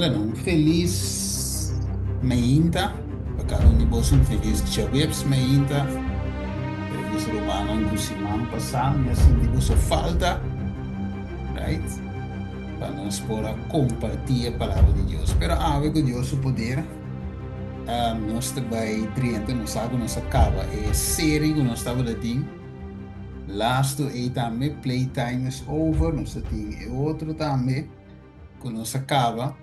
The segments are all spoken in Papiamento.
Bueno, un felis meinta pa kada un di boso, un felis djaweps meinta. Pero nos rumannan ku siman pasá mi a sinti boso falta, right? Pa nos por a kompartí e palabra di Dios. Pero awe ku Dios su poder, nos ta bai drenta, nos sa ku nos a kaba e seri ku nos tabata tin. Lastu ei tambe, Playtime is Over, nos ta tin e otro tambe. Ku nos a kaba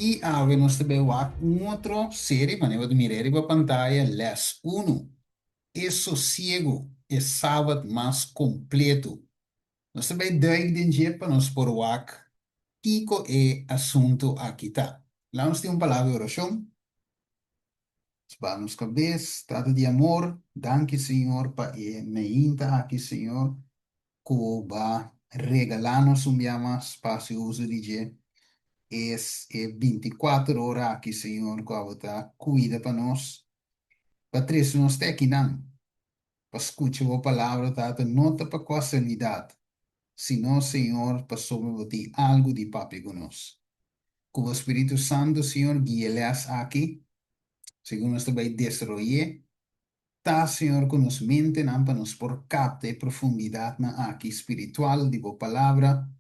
i awe nos ta bai wak un otro serie manera bo ta mira riba pantaya, Les unu, E sosiego, e Sabat mas kompleto. Nos ta bai duik den dje pa nos por wak kiko e asuntu aki ta. Laga nos tin un palabra di orashon. Nos baha nos kabes. Tata di amor, danki Señor pa e meinta aki Señor. Ku ba regalá nos un bia mas pa hasi uso di dje es e binti kuater ora aki, Señor, ku abo ta kuida pa nos, pa trese nos te akinan, pa skucha bo palabra, Tata, no ta pa kuasalidat, sino, Señor, pasobra bo tin algu di papia ku nos. Ku bo Spiritu Santu, Señor, guia e lès aki, segun nos ta bai desaroy'é. Ta, Señor, ku nos mentenan pa nos por kapta e profundidatnan aki spiritual di Bo Palabra,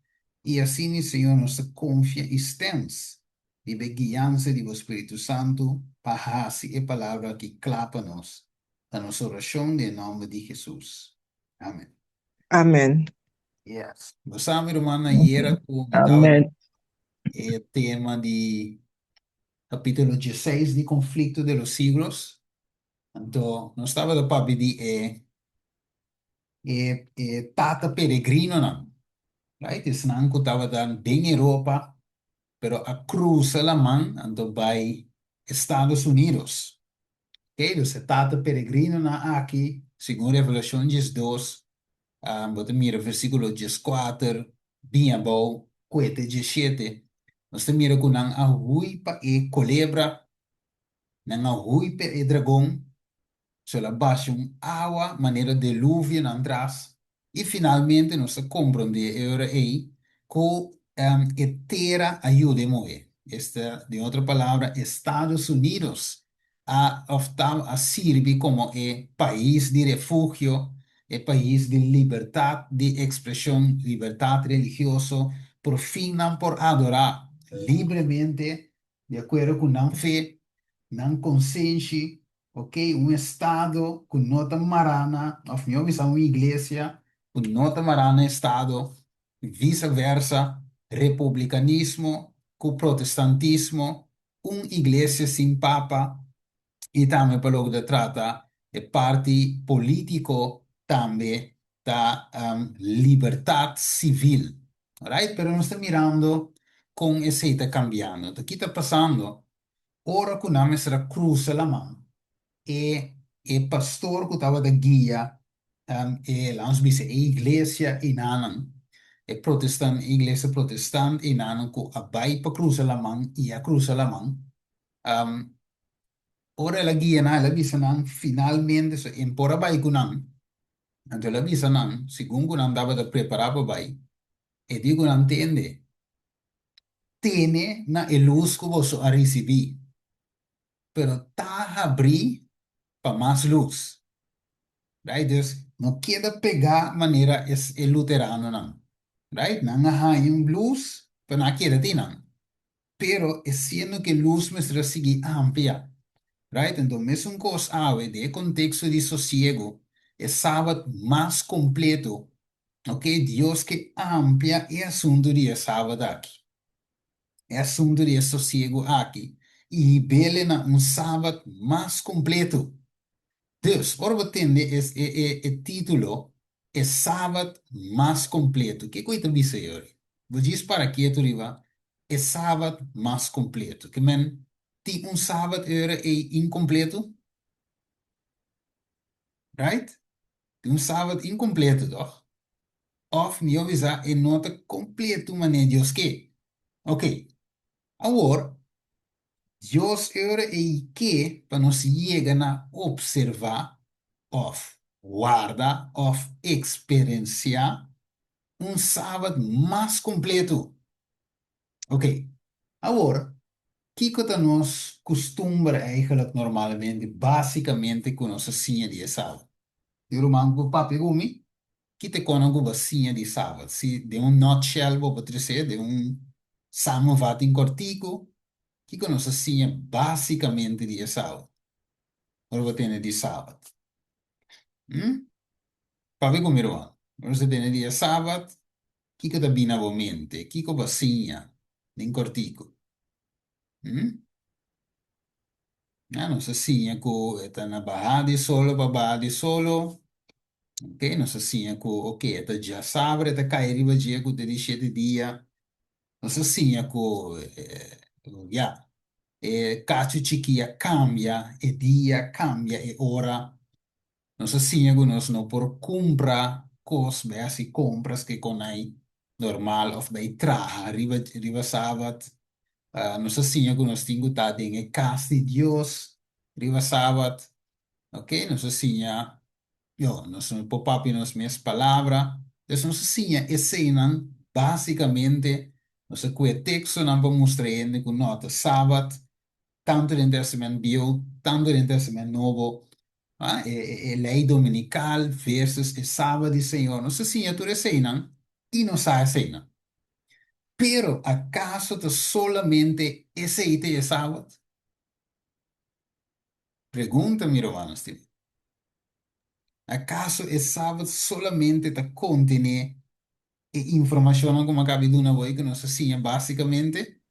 i asina, Señor, nos ta konfia i stens riba e guiansa di Bo Spiritu Santu pa hasi e Palabra aki kla pa nos. Ta nos orashon den e nòmber di Hesus. Amen. Amen. Yes. Bo sa, mi rumannan, ayera ku mi tabata Amen. e tema di kapítulo dieseis di Conflicto de los Siglos. Anto nos tabata papia di e e e tata peregrinonan, right? Esnan ku tabata den Europa pero a krusa laman anto bai Estados Unidos. Okay, dus e tata peregrinonan aki, segun Revelashon 12, bo ta mira versíkulo 14 bin abou kuete 17, nos ta mira ku nan a hui pa e kolebra. Nan a hui pa e dragon, so el a basha un awa manera deluvio nan tras, i finalmente nos ta komprondé e ora ei ku e tera a yuda e muhé. Esta, den otro palabra, Estados Unidos a òf ta a sirbi komo e pais di refugio, e pais di libertat di ekspreshon, libertat religioso, por fin nan por adorá libremente di akuerdo ku nan fe, nan konsenshi, ok, un estado ku no ta mará na, òf mihó bisa un iglesia ku no ta mará na estado, visa versa, republikanismo ku protestantismo, un iglesia sin papa, i tambe pa loke ta trata e parti polítiko tambe ta libertat sivil. Alright, pero nos ta mirando kon esei ta kambiando. Ta ki ta pasando? Ora ku nan mester a krusa laman, e e pastor ku tabata guia e laat nos bisa e iglesia einanan, e protestant, e iglesia protestant einanan ku a bai pa krusa laman i a krusa laman, ora el a guia nan, el a bisa nan finalmente, so e por a bai ku nan, Anto el a bisa nan, segun ku nan tabata prepará pa bai, e di ku nan tende, Tene na e lus ku boso a risibí, pero ta habrí pa mas lus. Right? Dus, no keda pegá manera es e luteranonan. Right? Nan a haña un lus, pero nan a keda tin nan. Pero e siendo ku e lus mester a sigui amplia. Right? Anto mesun kos awe den e konteksto di sosiego, e sabat mas kompleto, ok, Dios ke amplia e asuntu di e sabat aki, e asuntu di e sosiego aki, i hib'el na un sabat mas kompleto. Dus, ora bo tende e e e título, E Sabat Mas Kompleto, kiko e ta bisa yori? Bo djis para ketu riba e Sabat mas kompleto. Ke men tin un Sabat ora ei inkompleto? Right? Tin un Sabat inkompleto, tòg? Òf mihó bisa e no ta kompleto manera Dios ke. Oké, awor Dios e ora ei ke pa nos yega na opservá òf warda òf eksperensiá un Sabat mas kompleto. Oké, awor. Kiko ta nos kustumber eigenlijk normalmente, básikamente ku nos a siña di e sabat? Di ruman ku papia ku mi, ki ta e konan ku bo a siña di sabat? Si den un nutshell bo por tres'é, den un samenvatting kòrtiku, kiko nos a siña básikamente di e sabat? Ora bo tende di sabat. Hm? Papia ku mi ruman, ora bo tende di e sabat, Kiko ta bini na bo mente? Kiko bo a siña den kòrtiku? Hm? Ya, nos a siña ku e ta na bahá di solo pa bahá di solo. Ok, nos a siña ku, ok, e ta djasabra, e ta kai riba dje ku ta di shete dia. Nos a siña ku, ya, e kachu chikí a kambia e dia, kambia e ora. Nos a siña ku nos no por kumpra kos bai hasi kompras ke konai normal òf bai traha riba riba sabat. Nos a siña ku nos tin ku ta den e kas di Dios riba sabat. Ok, nos a siña, yo, nos no por papia nos mes palabra. Entonces nos a siña eseinan básikamente. Nos a kue tekstonan pa mustra hende ku no ta sabat, tantu den Tèstamènt Bieu, tantu den Tèstamènt Nobo. Ah, e, e, e lei dominikal versus e Sabat di Señor. Nos a siña tur eseinan i nos sa eseinan. Pero akaso ta solamente esei ta e Sabat? Pregunta mi rumannan stimá. Akaso e Sabat solamente ta kontené e informashonnan ku mi a kabi duna bo ei ku nos a siña básikamente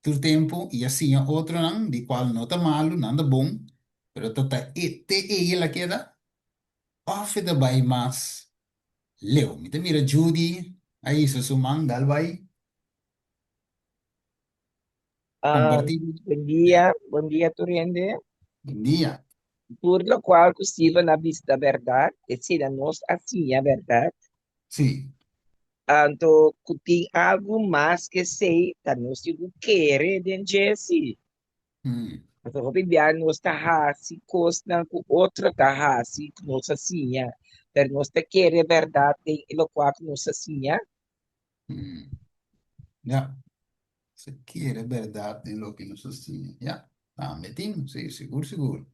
tur tempu i a siña otronan di kual no ta malu, nan ta bon, pero ta ta e te ei el a keda òf e ta bai mas leu. Mi ta mira Judy a hisa su man, dal bai kompartí. Buen dia, buen dia tur hende. Buen dia. Tur lokual ku Steven a bisa ta bèrdat, esei nos a siña bèrdat. Sí. Anto ku tin algu mas ke esei, ta nos tin ku kere den dje sí. Pasobra hopi bia nos ta hasi kosnan ku otro ta hasi ku nos a siña, pero nos ta kere bèrdat den e lokual ku nos a siña. Ya. Se kere bèrdat den loke nos a siña. Ya. Tambe tin, sí, sigur sigur.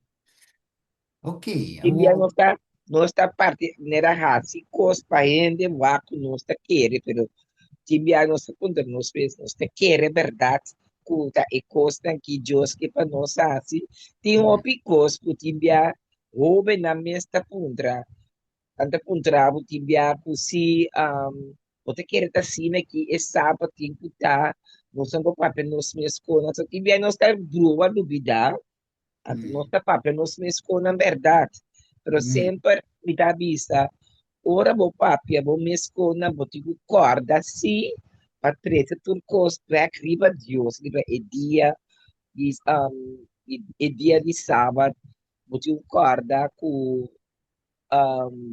Ok, Tin bia awor. nos ta nos ta parti manera hasi kos pa hende wak ku nos ta kere, pero tin bia nos ta puntra nos mes, nos ta kere bèrdat ku ta e kosnan ki Dios ke pa nos hasi? Tin hopi kos ku tin bia hóbennan mes ta puntra, nan ta puntra bo tin bia ku si bo ta kere ta asina ki e sabat tin ku ta, nos no por papia nos mes kon, anto tin bia nos ta brua lubida. Anto nos ta papia nos mes konan bèrdat. Pero semper mi ta bisa, ora bo papia bo mes konan, bo tin ku kòrda sí pa trese tur kos bèk riba Dios, riba e dia di e dia di sabat. Bo tin ku kòrda ku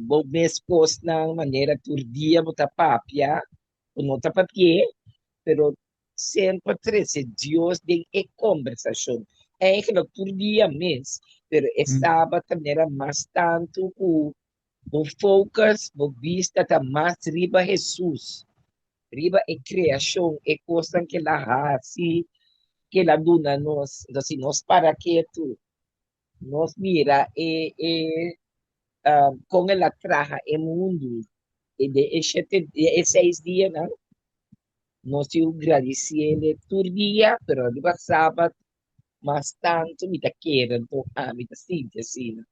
bo mes kosnan manera tur dia bo ta papia, bo no ta papi'é, pero Semper trece Dios den e combersacion. Eigenlijk tur dia mes, pero e Sabat ta manera mas tantu cu bo focus, bo bista ta mas riba Jesus, riba e creacion, e cosnan cu el a haci, cu el a duna nos. Entonces si nos para ketu, nos mira e e con el a traha e mundu den e shete, den e seis dianan, Nos tin ku gradisiele tur dia, pero riba sabat mas tantu mi ta kere, anto ami ta sinti asina.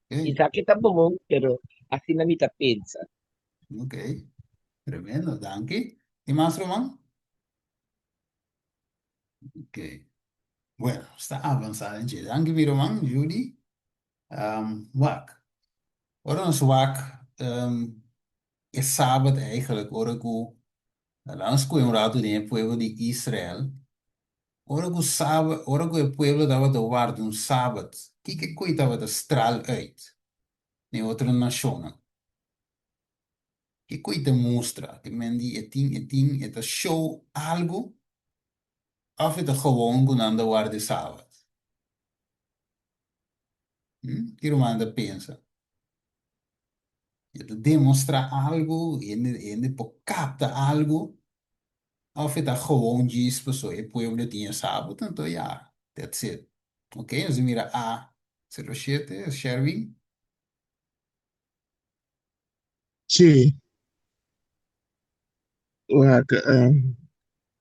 Kisas ke ta bon, pero asina mi ta pensa. Ok, tremendo, danki. Tin mas ruman? Ok, bueno, nos ta avansa den dje. Danki mi ruman Judy. Wak, ora nos wak e sabat eigenlijk ora ku laat nos kohe un ratu den e pueblo di Israel, ora ku sabat, ora ku e pueblo tabata warda un sabat, kiko e koi tabata stral uit na e otro nashonnan? Ke koi ta mustra? Ke men di e tin e tin e ta show algu òf e ta gewoon ku nan ta warda e sabat? Ki ruman ta pensa? E ta demostrá algu, hende hende por kapta algu. Òf e ta gewoon djis pasobra e pueblo tin e sabat, anto ya, that's it. Ok, nos a mira A 07, Sherwin. Sí. Wak,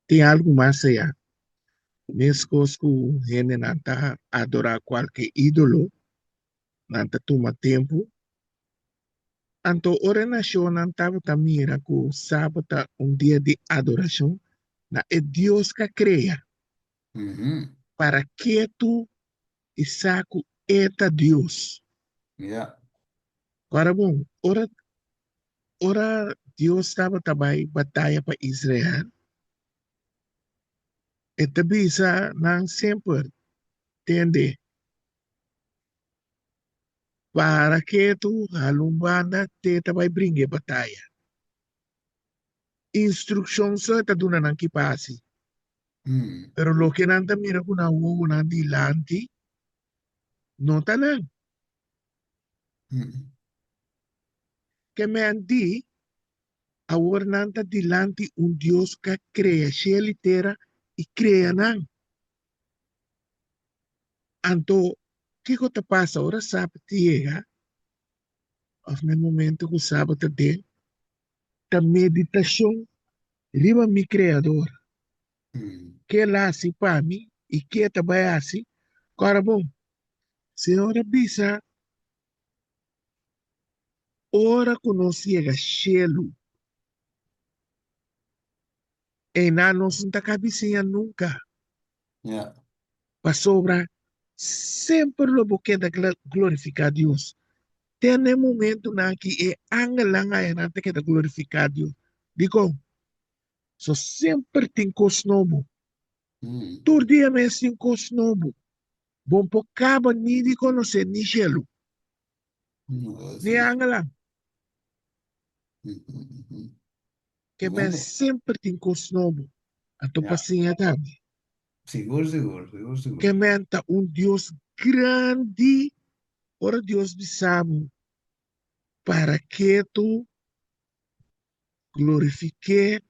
tin algu mas ayá. Meskos ku hendenan ta adorá kualke ídolo, nan ta tuma tempu. Anto ora e nashonnan tabata mira ku sabat ta un dia di adorashon na e Dios ku a krea, para ketu i sa ku e ta Dios. Ora bon, ora ora Dios tabata bai bataya pa Israel, e ta bisa nan semper, Tende, para ketu, hala un banda, te ta bai bringa e bataya. Instrukshon so e ta duna nan ki pa hasi. Pero loke nan ta mira ku nan wowonan dilanti no ta nan. Ke men di, awor nan ta dilanti un Dios ku a krea shel i tera i krea nan. Anto, kiko ta pasa ora sabat yega, òf na e momento ku sabat ta den? Ta meditashon riba mi Kreador, ke el a hasi pa mi i ke e ta bai hasi. Kòrda bon, Señor a bisa, Ora ku nos yega shelu, einan nos no ta kabi siña nunka. Pasobra semper lo bo keda glorifiká Dios. Te na e momentunan ki e angelnan ayanan ta keda glorifiká Dios. Dikon? So semper tin kos nobo. Tur dia mes tin kos nobo. Bo no por kaba ni di konosé ni shelu, ni e angelnan. Ke men semper tin kos nobo. Anto pa siña tambe. Sigur, sigur, sigur, sigur. Ke men ta un Dios grandi. Ora Dios bisa bo, para ketu, glorifik'é,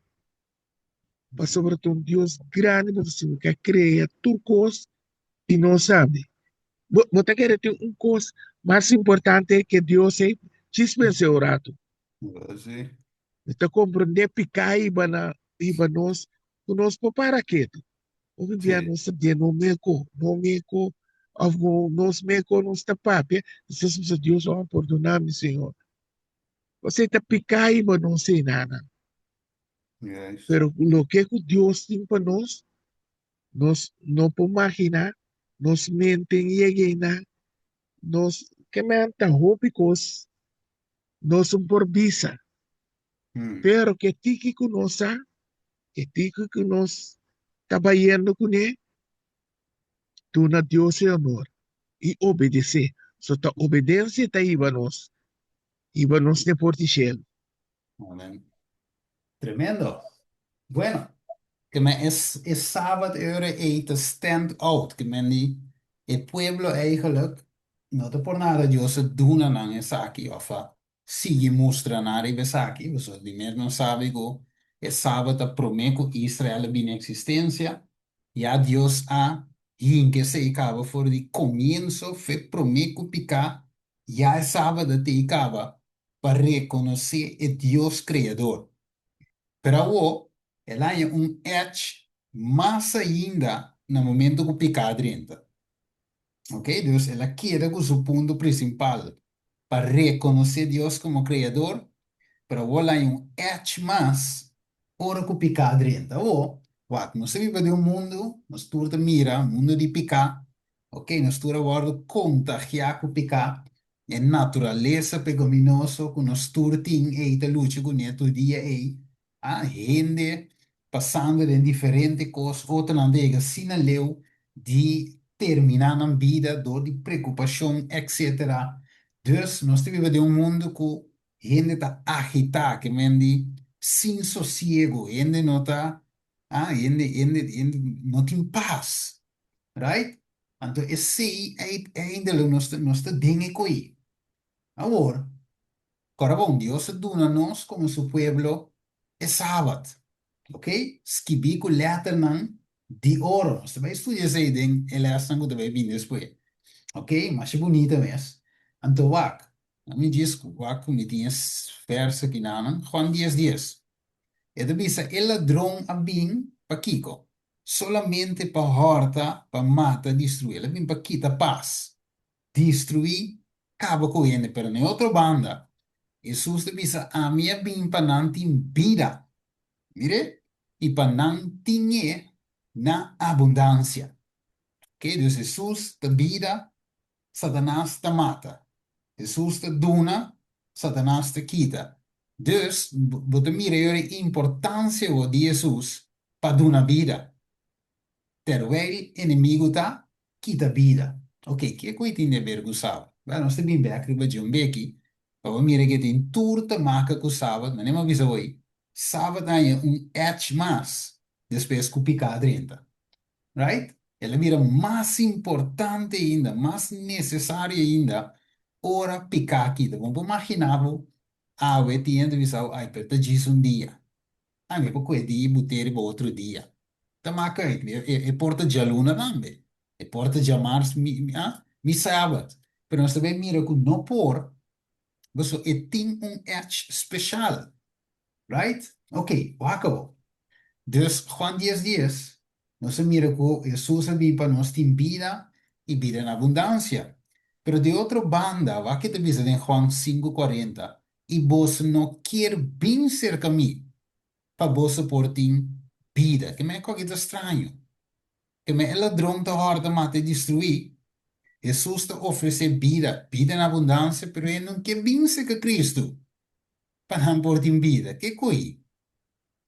pasobra ta un Dios grandi, bo ta sibi ku a krea tur kos i nos sabi. Bo, bo ta kere tin un kos mas importante ke Dios ei? Djis pensa un ratu. Sí. Mi ta komprendé piká hiba na hiba nos ku nos por para ketu. Hopi bia Sí. nos ta den no meko, no meko, òf no nos meko nos ta papia, despues nos bisa Dios, oh, pordoná mi, Señor. Pasobra ta piká hiba nos einan. Juist. Pero loke ku Dios tin pa nos, nos no por maginá, nos mente n yega einan, nos ke men ta hopi kos nos n por bisa. Pero ke tiki ku nos sa, ke tiki ku nos ta bayendo kuné, duna Dios e honor i obedesé. So ta obedensia ta hiba nos, hiba nos n'e por di shelu. Amen. Tremendo. Bueno, ke men es e Sabbat ora ei ta stand out, ke men di e pueblo eigenlijk no ta por nada Dios a duna nan esaki of a sigui mustra nan riba esaki, pasobra di mes nos sabi ku e Sabbat ta prome ku Israel a bini eksistensia, ya Dios a hinka esei kaba for di komienso fe prome ku piká, ya e Sabbat a tei kaba pa rekonosé e Dios Kreador. Pero awor, el haña un edge mas ainda na momento ku piká a drenta. Ok, dus el a keda ku su punto prinsipal pa rekonosé Dios komo Kreador, pero awor el haña un edge mas ora ku piká a drenta. Awor, wak, nos ta biba den un mundu, nos tur ta mira, mundu di piká, Ok, nos tur a wòrdu kontagiá ku piká. E naturalesa pekaminoso ku nos tur tin ei ta lucha kuné tur dia ei. A Hende pasando den diferente kos, otronan ta yega asina leu di terminá nan bida dor di preokupashon, etcétera. Dus, nos ta biba den un mundu ku hende ta agitá, ke men di sin sosiego, hende no ta, a hende, hende, hende no tin pas. Right? Anto esei eindelijk nos ta, nos ta den e koe. Awor, kòrda bon, Dios a duna nos komo su pueblo e Sabat. Ok? Skibí ku lèternan di oro. Nos ta bai studia esei den e lèsnan ku ta bai bini despues. Ok? Masha bunita mes. Anto wak, mi djis wak ku mi tin e vèrs aki nanan, Juan dies dies. E ta bisa, E ladron a bin pa kiko? Solamente pa hòrta, pa mata, destruí. El a bin pa kita pas, destruí, kaba ku hende. Pero na e otro banda, Hesus ta bisa, Ami a bin pa nan tin bida, mire, i pa nan tin e na abundansia. Oke, dus Hesus ta bida, Satanas ta mata. Hesus ta duna, Satanas ta kita. Dus, bo ta mira yora e importansia di Hesus pa duna bida. Terwijl enemigu ta kita bida. Ok, ke ku e tin di aber ku Sabat? Bel, nos ta bin bek riba dje un beki pa bo mira ke tin tur ta maka ku Sabat, manera mi a bisa hoy, Sabat a haña un edge mas despues ku piká drenta. Right? El a bira mas importante ainda, mas nesesario ainda ora piká kita. Bo por magina bo awe tin hende bisa bo, ay, pero ta djis un dia. Ay, mi por kue di but'é riba otro dia. Ta maka uit, e por ta djaluna tambe, e por ta djamars, mi, ah, mi sabat. Pero nos ta bay mira ku no por, pasobra e tin un edge special. Right? Ok, wak awor. Dus, Juan dies dies, nos a mira ku Hesus a bin pa nos tin bida i bida na abundansia. Pero di otro banda, wak ke ta bisa den Juan 5:40, I boso no kier bin serka mi pa boso por tin bida. Ke men koki ta straño. Ke men e ladron ta hòrta, mata i destruí. Hesus ta ofresé bida, bida na abundansia, pero e no ke bin serka Kristu pa nan por tin bida. Ke ko'i?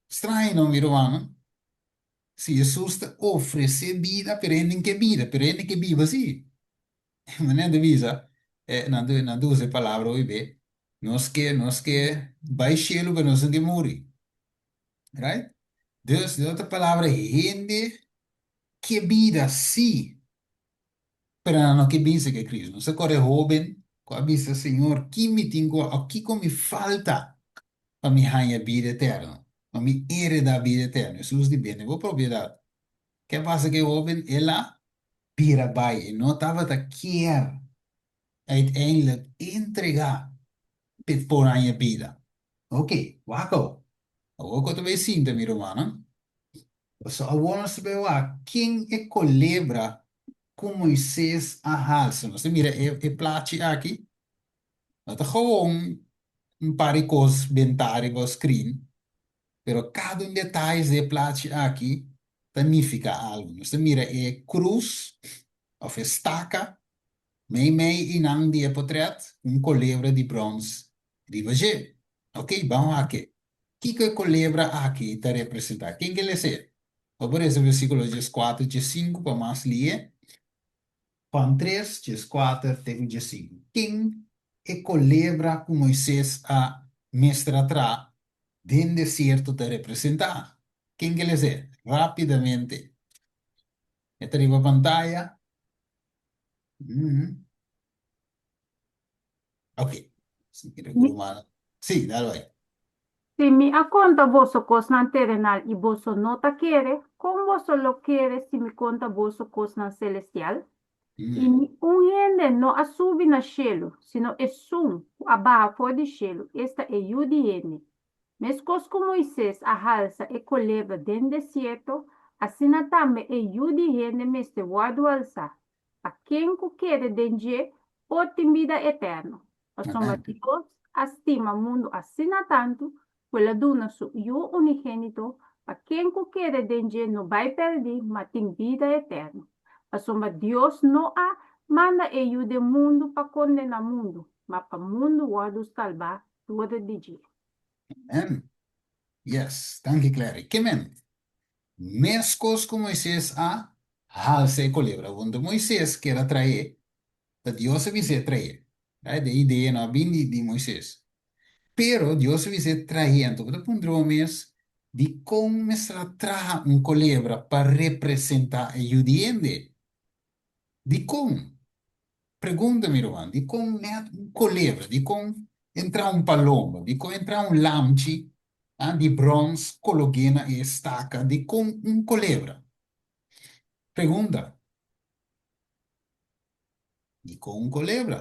Straño no, mi rumannan? Si Hesus ta ofresé bida, pero hende no ke bida, pero hende ke biba sí. Manera ta bisa, nan ta nan ta usa e palabra hopi be, nos ke nos ke bai shelu pero nos no ke muri. Right? Dus, den otro palabra, hende ke bida sí, pero nan no ke binse ke Cristo. Nos ta kore hoben ku a bisa, Señor, ki mi tin ku o kiko mi falta pa mi haña bida eterno, pa mi heredá bida eterno? Hesus di, Bende bo propiedat. Ke pasa ku e hoben? El a bira bai. E no tabata kier uiteindelijk entregá p'e por haña bida. Oké, wak awor. Awor ku ta bai sinta, mi rumannan. Pasobra awor nos ta bai wak ken e kolebra ku Moises a halsa. Nos ta mira e plachi aki. No ta gewoon un par di kos bentá riba screen, pero kada un detayes di e plachi aki ta nifiká algu. Nos ta mira e krus òf e staka meimei einan di e potrèt ku un kolebra di bròns riba dje. Oké, ban wak e. Kiko e kolebra aki ta representá? Ken ke les'é? Bo por lesa versíkulo dieskuater, diesinku pa mas lié. Juan tres, dieskuater te ku diesinku. Ken e kolebra ku Moises a mester a traha den desierto ta representá? Ken ke les'é? Rápidamente. E ta riba pantaya. Ok. Si kere ku rumannan. Sí, dal bai. Si mi a konta boso kosnan terenal i boso no ta kere, kon boso lo kere si mi konta boso kosnan selestial? I ni un hende no a subi na shelu, sino esun ku a baha for di shelu, esta e Yu di hende. Meskos ku Moises a halsa e kolebra den desierto, asina tambe e Yu di hende mester wòrdu halsá, pa ken ku kere den dje por tin bida eterno. Pasobra Dios a stima mundu asina tantu ku el a duna su Yu unigénito pa ken ku kere den dje no bai pèrdí ma tin bida eterno. Pasobra Dios no a manda e Yu den mundu pa kondená mundu, ma pa mundu wòrdu salbá dor di dje. Amen. Yes, danki Clary. Ke men? Meskos ku Moises a halsa e kolebra, wonde Moises ker a traé, Ta Dios a bis'é traé. Right? E idea no a bin di, di Moisés. Pero Dios a bis'é traé. Anto bo ta puntra bo mes, dikon mester a traha un kolebra pa representá e yu di hende? Dikon? Pregunta mi ruman, dikon nèt un kolebra? Dikon entra un palomba? Dikon entra un lamchi? Ah, di brons kologé na e staka dikon un kolebra? Pregunta. Dikon un kolebra?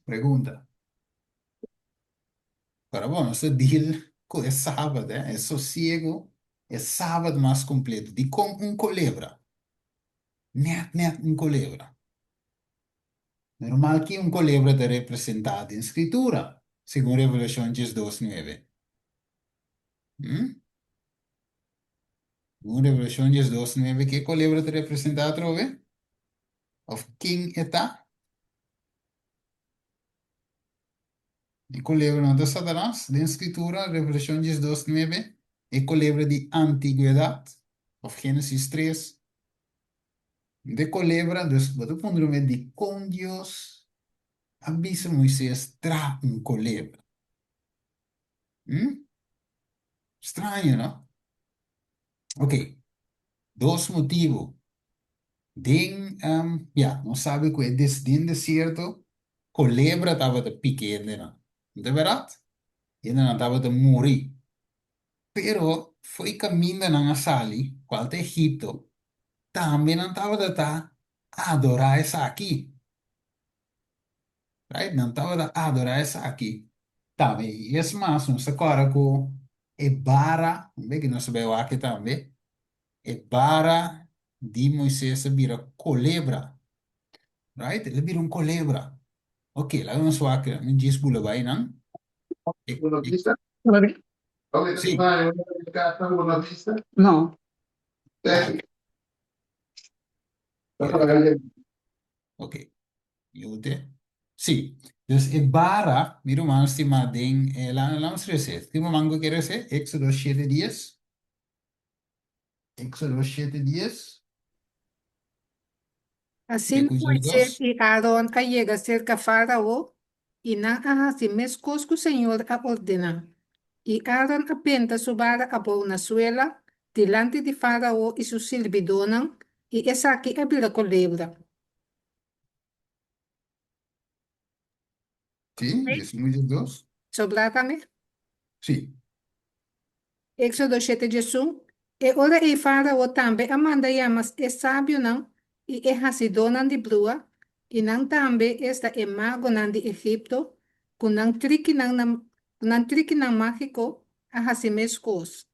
Pregunta. Pero bon, nos ta deal ku e sabat, eh? E sosiego, e sabat mas kompleto. Dikon un kolebra? Nèt nèt un kolebra. Normal ki un kolebra ta representá den Skritura, segun Revelashon 12, nuebe? Hm? Segun Revelashon 12, nuebe, ke kolebra ta representá atrobe? Òf ken e ta? E kolebra no ta Satanas? Den Skritura, Revelashon 12, nuebe, e kolebra di antigwedat, òf Génesis 3, De kolebra, dus bo ta puntra mi dikon Dios a bisa Moises traha un kolebra? Hm? Straño, no? Ok, dos motibu. Den, um, ya, nos sabi ku e des, den desierto kolebra tabata piki hendenan. No ta bèrdat? Hendenan tabata muri. Pero fo'i kaminda nan a sali, kual ta Egipto, tambe nan tabata ta adorá esaki. Right? Nan tabata adorá esaki tambe. I es mas, nos ta kòrda ku e bara, un bes ku nos a bai wak tambe, e bara di Moises a bira kolebra. Right? El a bira un kolebra. Ok, laga nos wak, mi djis bula bai nan. E, e, Sí. No. Ok. Mute. Sí. Dus e bara, mi ruman stima den, eh, la, la nos rese. Tin ruman ku ke rese? Éxodo 7:10. Éxodo 7:10. Asina Moisés i Aaron a yega serka Fárao, i nan a hasi meskos ku señor a ordená. I Aaron a benta su bara abou na suela dilanti di Fárao i su sirbidónan, i esaki a bira kolebra. Sí, 11 i 12. Sobrá tambe? Sí. Éxodo shete 11, E ora ei Fárao tambe a manda yama e sabionan i e hasidónan di brua, i nan tambe, esta e magonan di Egipto, ku nan trikinan ku nan trikinan mágiko a hasi meskos.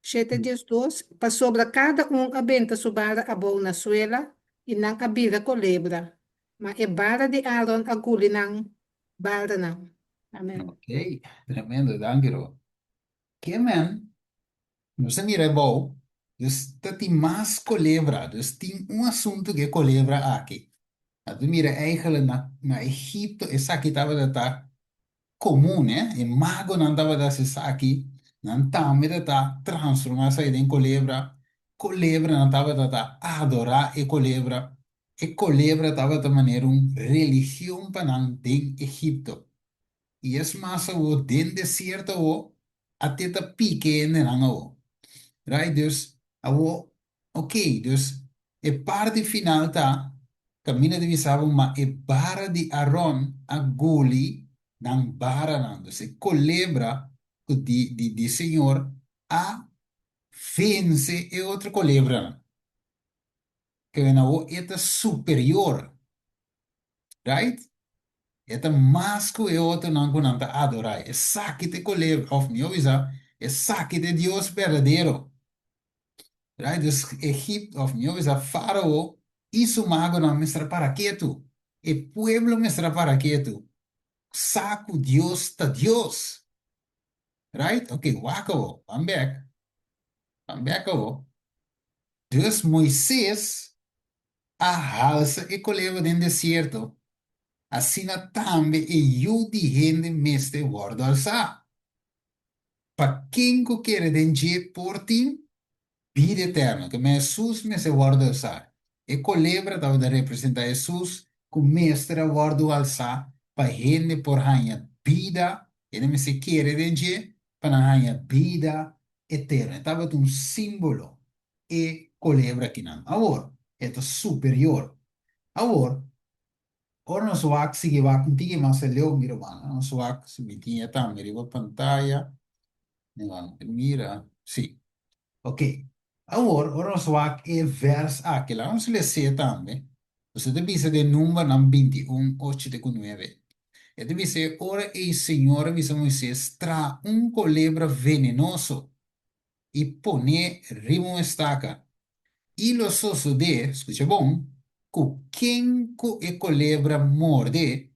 Shete 12, Pasobra kada un a benta su bara abou na suela, i nan a bira kolebra, ma e bara di Aaron a guli nan baranan. Amen. Ok, tremendo, danki Ro. Ke men, nos a mira abou, dus ta tin mas kolebra, dus tin un asuntu ku e kolebra aki. A ta mira eigenlijk na na Egipto esaki tabata ta komun, eh? E magonan tabata hasi esaki, nan tambe ta ta transformá esaki den kolebra. Kolebranan tabata ta adorá e kolebra. E kolebra tabata manera un religion pa nan den Egipto. I es mas awor den desierto awor a te ta pike hendenan awor. Right? Dus awor Ok, dus e parti final ta, kaminda di bisa bo ma e bara di Aron a guli nan baranan. Dus e kolebra ku di di di Señor a vense e otro kolebranan. Kende awor e ta superior, right? E ta mas ku e otronan ku nan ta adorá. Esaki ta e kolebra, òf mihó bisa, esaki ta e Dios berdadero. Right? Dus Egipto, of mihó bisa Fárao i su magonan mester a para ketu. E pueblo mester a para ketu. Sa ku Dios ta Dios. Right? Ok, wak awo. Ban bèk. Ban bèk awo. Dus Moises a halsa e kolebra den desierto, asina tambe e Yu di hende mester wòrdu alsá. Pa ken ku kere den dje por tin bida eterno. Ke men Hesus mester wòrdu alsá. E kolebra tabata representá Hesus ku mester a wòrdu alsá pa hende por haña bida, hende mester kere den dje pa nan haña bida eterno. E tabata un símbolo e kolebra akinan. Awor, e ta superior. Awor. Ora nos wak sigui wak un tiki mas aleu, mi rumannan, nos wak si mi tin e tambe riba pantaya. Mi wak mira, sí. Ok, awor ora nos wak e vers aki, laga nos les'é tambe. Nos ta bisa den Numbernan 21, ocho te ku nuebe. E ta bisa e ora ei Señor a bisa Moisés, Traha un kolebra venenoso i pon'é riba un estaka. I lo sosodé, skucha bon, ku ken ku e kolebra morde,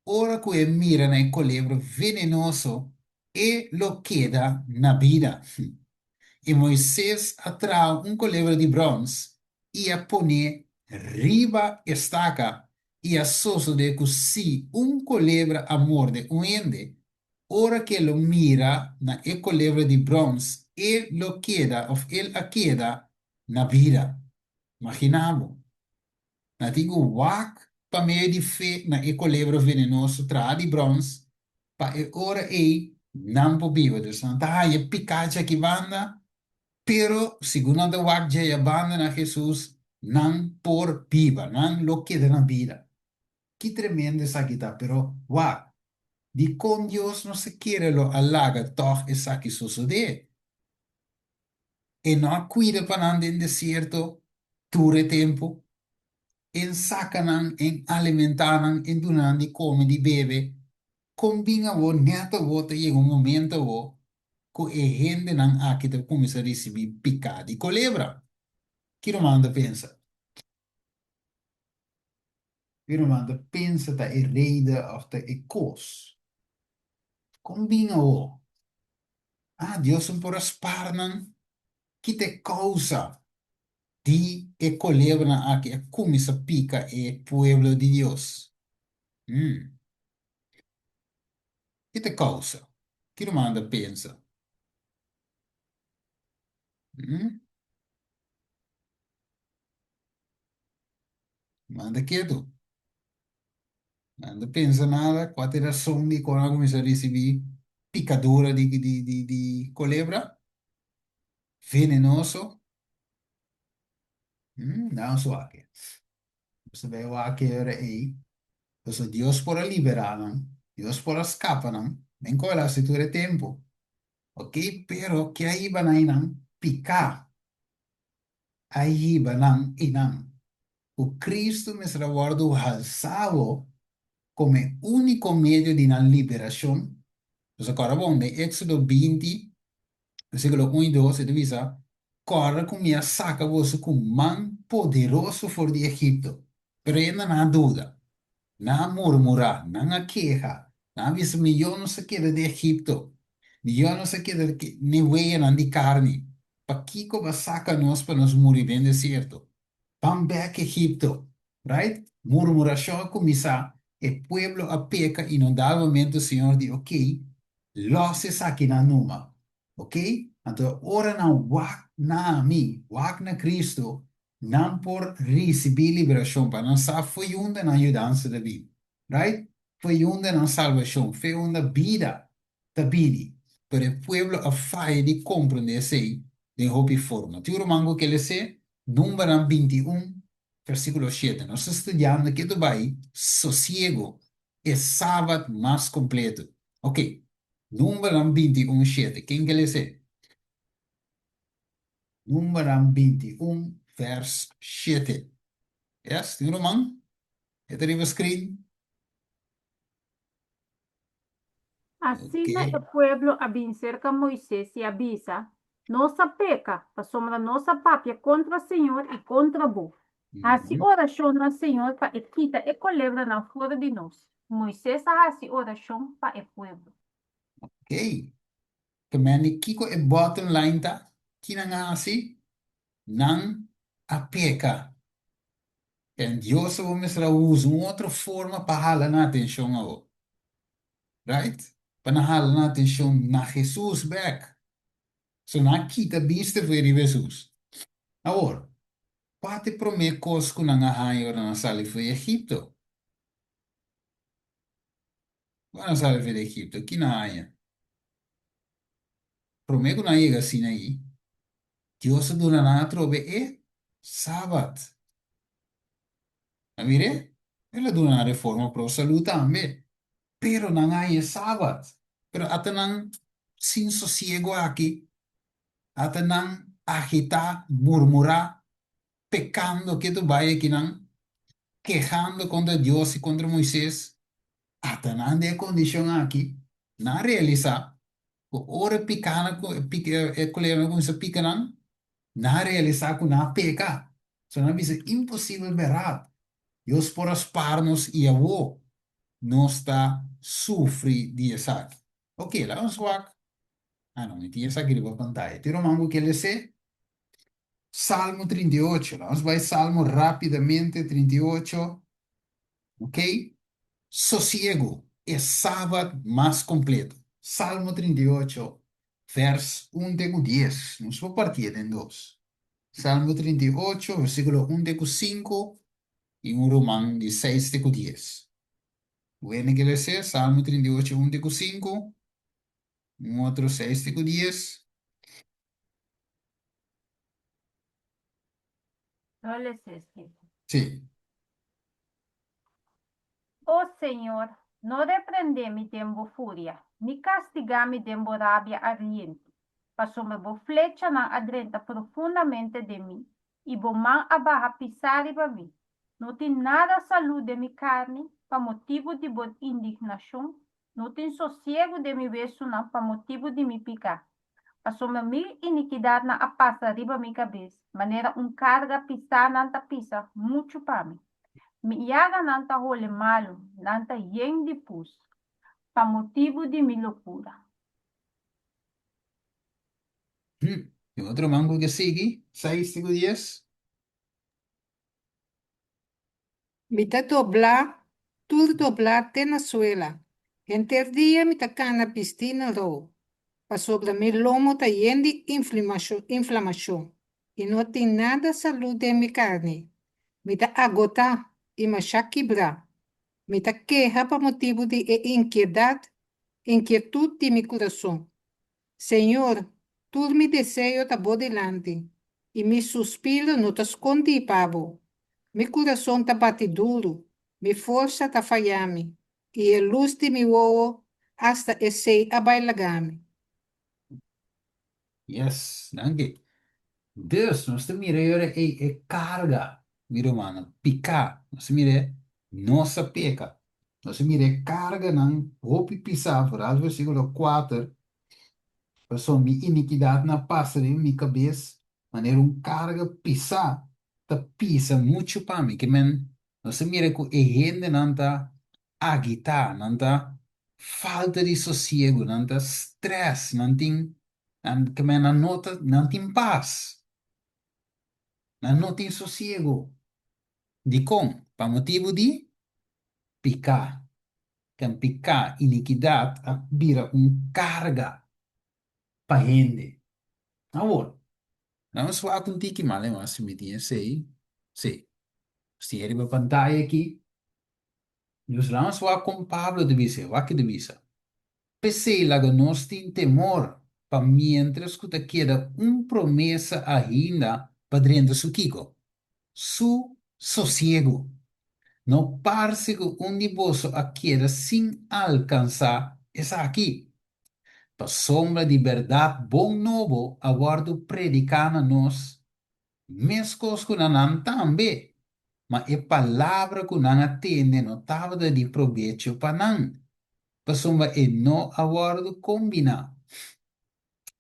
ora ku e mira na e kolebra venenoso, e lo keda na bida. I Moises a traha un kolebra di bròns i a pon'é riba e staka, i a sosodé ku si un kolebra a morde un hende, ora ku e lo mira na e kolebra di bròns, e lo keda òf el a keda na bida. Maginá bo! Nan tin ku wak pa medio di fe na e kolebra venenoso traha di bròns, pa e ora ei nan por biba. Dus nan ta haña piká djaki banda, pero segun nan ta wak djaya banda na Hesus, nan por biba, nan lo keda na bida. Ki tremendo esaki ta! Pero wak, dikon Dios no sa kere lo a laga tòg esaki sosodé? E no a kuida pa nan den desierto tur e tempu? En saka nan, en alimentá nan, en duna nan di kome, di bebe. Kon bin awor, nèt awor ta yega un momento awor ku e hendenan aki ta kuminsá risibí piká di kolebra. Ki ruman ta pensa? Ki ruman ta pensa ta e reden òf ta e kos? Kon bin awor? Ah, Dios no por a spar nan? Ki ta e kousa di e kolebranan aki a kuminsá pika e pueblo di Dios? Hmm. Ki ta e kousa? Ki ruman ta pensa? Hmm. Manda ketu. Nan ta pensa nada, kua ta e rason di kon a kuminsá risibí pikadura di di di di kolebra venenoso? Hmm, nan su wak. Nos ta bai wak e ora ei. Pasobra Dios por a liberá nan, Dios por a skapa nan, men ku el a hasi tur e tempu. Ok, pero ke a hiba nan einan? Piká a hiba nan einan. Ku Kristu mester a wòrdu halsá bo komo e úniko medio di nan liberashon. Nos a kòrda bon, den Éksodo 20, versíkulo un i dos, e ta bisa, Kòrda ku mi a saka boso ku man poderoso for di Egipto. Pero ainda nan a duda, nan a murmurá, nan a keha, nan a bisa, Mihó nos a keda den Egipto, mihó nos a keda n'e weyanan di karni. Pakiko bo a saka nos pa nos muri den desierto? Ban bek Egipto. Right? Murmurashon a kuminsá, e pueblo a peka i no dal momento Señor di ok, lòs esakinan numa. Ok? Anto ora nan wak na mi, wak na Cristo, nan por risibí liberashon pa nan sa fo'i unda nan yudansa ta bini. Right? Fo'i unda nan salbashon, fo'i unda bida ta bini, pero e pueblo a faya di komprondé esei den hopi forma. Tin un ruman ku ke les'é Numbernan 21, versíkulo shete. Nos ta studiando ke ta bai sosiego, e sabat mas kompleto. Oke, Numbernan 21, shete. Ken ke les'é? Numbernan 21, vers shete. Yes, tin un ruman? E ta riba screen? Asina e pueblo a bin serka Moises i a bisa, Nos a peka, pasobra nos a papia kontra señor i kontra bo. Hasi orashon na señor pa e kita e kolebranan for di nos. Moises a hasi orashon pa e pueblo. Ok. Ke mende kiko e bottom line ta? Ki nan a hasi? Nan a peka. En Dios a bo mester a usa un otro forma pa hala nan atencion awor. Right? Pa nan hala nan atencion na Jesus bek. So nan a kita bista for riba Jesus. Awor, kua ta e prome kos ku nan a haña ora nan a sali for di Egipto? Ora nan a sali for di Egipto, ki nan a haña? Prome ku nan a yega Sinaí, Dios a duna nan atrobe e Sabat. A mir'é? El a duna nan reforma pro salú tambe. Pero nan a haña e Sabat. Pero ata nan sin sosiego aki, ata nan agitá, murmurá, pekando ketu bai akinan, kehando kontra Dios i kontra Moises. Ata nan den e kondishon aki, nan a realisá ku ora e pikánan e kolebranan kuminsá pika nan, nan a realisá ku nan a peka. So nan a bisa, Imposibel bèrdat! Dios por a spar nos i awor nos ta sufri di esaki. Ok, laga nos wak. Ah no, mi tin esaki riba pantaya. Tin ruman ku ke les'é? Salmo 38. Laga nos bai Salmo rápidamente, 38. Ok? Sosiegu, e Sabat mas kompleto. Salmo 38, vèrs un te ku dies. Nos por partié den dos. Salmo 38, versíkulo un te ku sinku i un ruman di seis te ku dies. Wende ke les'é, Salmo 38, un te ku sinku, un otro seis te ku dies. Lo les'é, sí. Sí. O Señor, no reprendé mi den bo furia, ni kastigá mi den bo rabia ardiente, pasobra bo flechanan a drenta profundamente den mi, i bo man a baha pisá riba mi. No tin nada salú den mi karni pa motibu di bo indignashon, no tin sosiegu den mi wesunan pa motibu di mi piká. Pasobra mi inikidatnan a pasa riba mi kabes, manera un karga pisá nan ta pisa muchu pa mi. Mi yaganan ta hole malu, nan ta yen di pus, pa motibu di mi lokura. Tin otro man ku ke sigui? Seis te ku dies. Mi ta doblá, tur doblá te na suela. Henter dia mi ta kana bistí na rou, pasobra mi lomo ta yen di inflamashon i no tin nada salú den mi karni. Mi ta agotá i mashá kibrá. Mi ta keha pa motibu di e inkiedat, inkietut di mi kurason. Señor, tur mi deseo ta bo dilanti, i mi suspiro no ta skondí pa bo. Mi kurason ta bati duru, mi forsa ta faya mi, i e lus di mi wowo, asta esei a bai laga mi. Yes, danki. Dus, nos ta mira e ora ei e karga, mi rumannan, piká. Nos ta mira e nos a peka. Nos ta mira e karganan hopi pisá, foral versíkulo kuater, Pasobra mi inikidatnan a pasa riba mi kabes manera un karga pisá ta pisa muchu pa mi. Ke men, nos ta mira ku e hendenan ta agitá, nan ta falta di sosiegu, nan ta stress, nan tin, nan ke men nan no ta, nan tin pas, nan no tin sosiegu. Dikon? Pa motibu di piká. Ken piká, inikidat a bira un karga pa hende. Awor, nan a swak un tiki mal, e mas si mi tin esei, si, nos tin e riba pantaya aki. Nos laga wak kon Pablo ta bisa, wak ki ta bisa, P'esei laga nos tin temor pa miéntras ku ta keda un promesa ainda pa drenta su kiko? Su sosiegu. No parse ku un di boso a keda sin alkansá esaki. Pasobra di bèrdat bon nobo a wòrdu prediká na nos Meskos ku na nan tambe, ma e palabra ku nan a tende no tabata di probecho pa nan, pasobra e no a wòrdu kombiná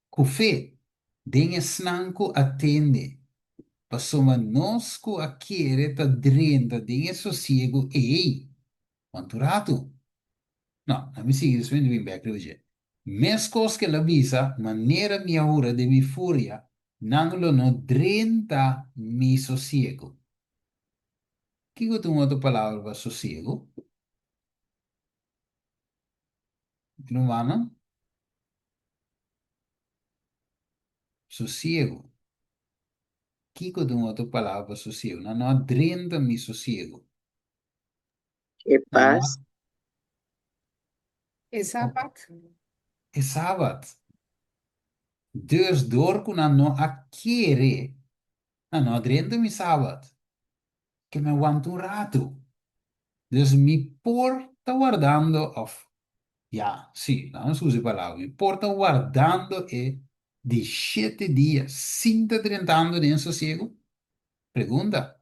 ku fe den esnan ku a tende, pasobra nos ku a kere ta drenta den e sosiegu ei. Kuantu ratu? No, na mi sigui despues mi ta bin bek riba dje. Meskos ku el a bisa, Manera mi a hura den mi furia, nan lo no drenta mi sosiegu. Kiko ta un otro palabra pa sosiegu? Rumannan? Sosiegu. Kiko ta un otro palabra pa sosiegu? Nan no a drenta mi sosiegu. E pas. E sabat. E sabat. Dus dor ku nan no a kere, nan no a drenta mi sabat. Ke mi a wanta un ratu. Dus mi por ta wardando òf, ya, sí, laga nos usa e palabra, mi por ta wardando e di shete dia sin ta drentando den sosiegu? Pregunta.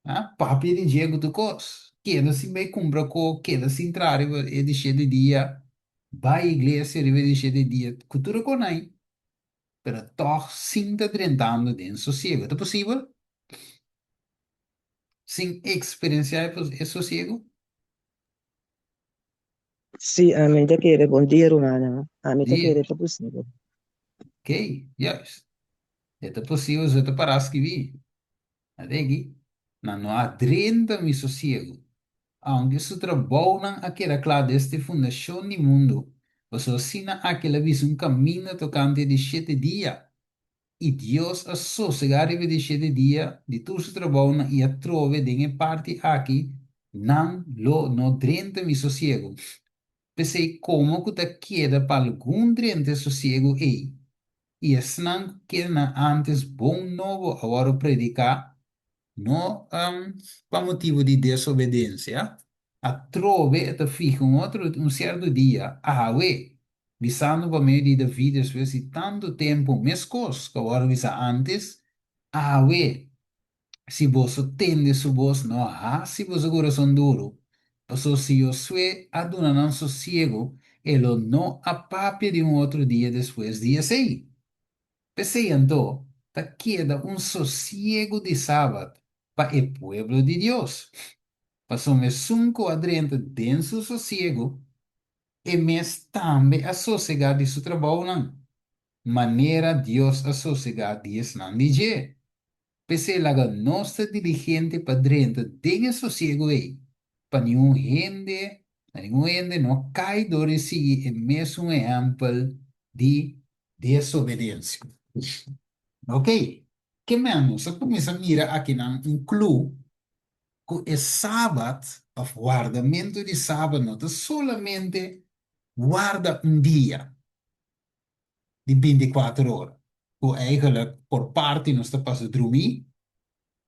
Ah, papia di dje ku tur kos. Keda sin bai kumpra ko, keda sin traha riba e di shete dia, bai iglesia riba e di shete dia, ku tur e konai, pero tòg sin ta drentando den sosiegu. Ta posibel? Sin eksperensiá e sosiegu? Sí, ami ta kere. Bon dia, rumannan. Ami ta Dia. kere ta posibel. Ok, juist. E ta posibel, so e ta pará skibí. Adegi, nan no a drenta mi sosiegu, aunke su trabounan a keda kla desde fundashon di mundu, pasobra asina aki el a bisa un kaminda tokante di shete dia, i Dios a sosegá riba di shete dia di tur su trabounan i atrobe den e parti aki nan lo no drenta mi sosiegu. P'esei komo ku ta keda pa algun drenta e sosiegu ei, i esnan ku kende ántes bon nobo a wòrdu prediká, no pa motibu di desobedensia, atrobe e ta fiha un otro un sierto dia, awe, bisando pa medio di David despues di tantu tempu meskos ku a wòrdu bisá ántes, Awe, si boso tende su bos, no hasi boso kurason duru, pasobra si Josué a duna nan sosiegu, e lo no a papia di un otro dia despues di esei. P'esei anto, ta keda un sosiegu di sabat pa e pueblo di Dios, pasobra esun ku a drenta den su sosiegu, e mes tambe a sosegá di su trabounan, manera Dios a sosegá di esnan di dje. P'esei laga nos ta diligente pa drenta den e sosiegu ei, pa niun hende, pa ningun hende no kai dor di sigui e mesun ehèmpel di desobedensia. Ok, ke men nos a kuminsá mira akinan un klu ku e Sabat òf wardamentu di Sabat no ta solamente warda un dia, di bintikuater ora, ku eigenlijk por parti nos ta pasa drumí,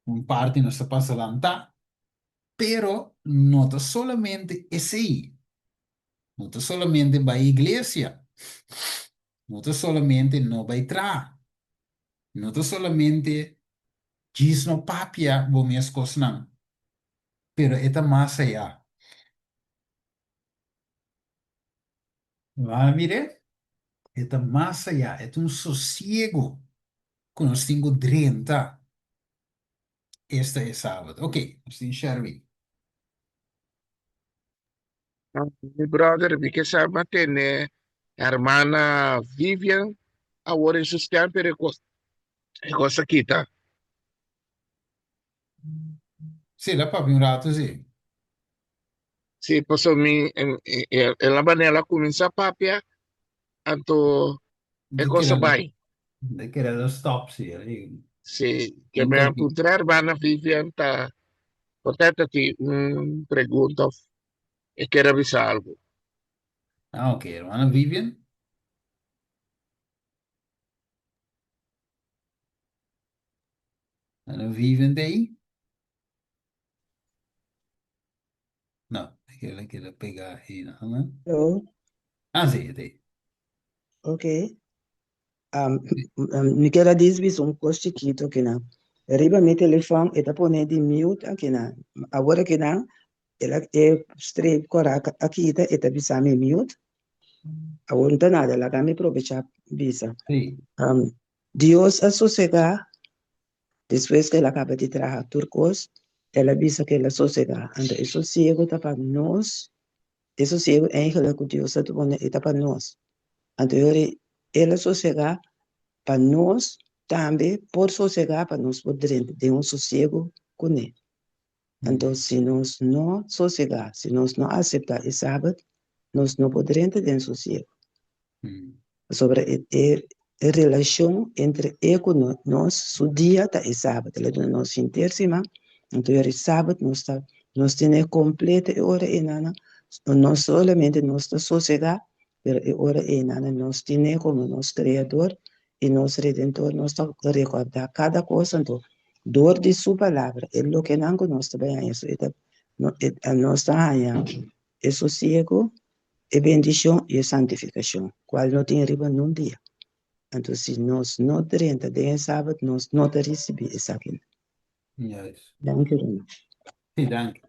un parti nos ta pasa lantá, pero no ta solamente esei, no ta solamente bai iglesia, no ta solamente no bai traha, no ta solamente djis no papia bo mes kosnan, pero e ta mas ayá. Wak mir'é, e ta mas ayá, e ta un sosiego ku nos tin ku drenta esta e sabat. Ok, nos tin Sherwin. Mi brother, mi ke sa mantene hermana Vivian awor en su stem, pero e kos, e kos a kita. Sí, el a papia un rato, sí. Sí, paso mi, en la manera la kuminsá papia, anto e De kos a kere bai. de kere lo stop, sí. El Sí, ke un me a cortito. puntra hermana Vivian ta, por ta ti un pregunta of e kere bisa algo. Ah, ok, hermana Vivian. Hermana Vivian de ahí? No, e keda pega ei na. Hello, Ah, sí, e ta ei. ok. Um, mi kier a dis bisa un kos chikito akinan. Riba mi telefòn e ta pone di mute akinan. Awor akinan el a e streep kora a kita e ta bisa mi mute. Awor no ta nada, laga mi probechá bisa. Sí. Um, Dios a sosegá Despues ku el a kaba di traha tur kos, el a bisa ku el a sosegá. Anto e sosiegu ta pa nos, e sosiegu eigentlik ku Dios a duna e ta pa nos. Anto e ora el a sosegá pa nos tambe por sosegá, pa nos por drenta den un sosiegu kuné. Anto si nos no sosegá, si nos no aseptá e sabat, nos no por drenta den sosiegu. Pasobra e e relashon entre e ku nos, su dia ta e sabat. El a duna nos henter siman, anto e ora e sabat nos ta nos tene kompleto e ora einanan, no solamente nos ta sosegá, pero e ora einanan nos tene komo nos Kreador i nos Redentor, nos ta rekordá kada kos, anto. Dor di su palabra, e lokenan ku nos ta bai haña, so e ta, nos ta haña e sosiego, e bendishon i e santifikashon, kual no tin riba nun dia. Anto si nos no drenta den e sabat, nos no ta risibí esakinan. Juist. Danki, ruman. Sí, danki.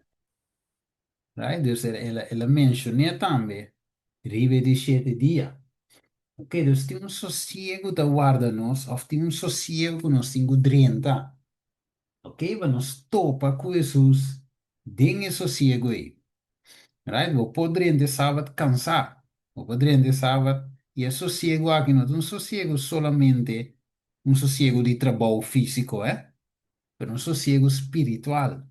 Right? Dus el a, el a menshoné tambe riba e di shete dia. Ok, dus tin un sosiego ta warda nos, òf tin un sosiego ku nos tin ku drenta. Ok, pa nos topa ku Hesus den e sosiego ei. Right? Bo por drenta e sabat kansá. Bo por drenta e sabat i e sosiego aki no ta un sosiego solamente un sosiego di trabou físiko, eh, pero un sosiego spiritual.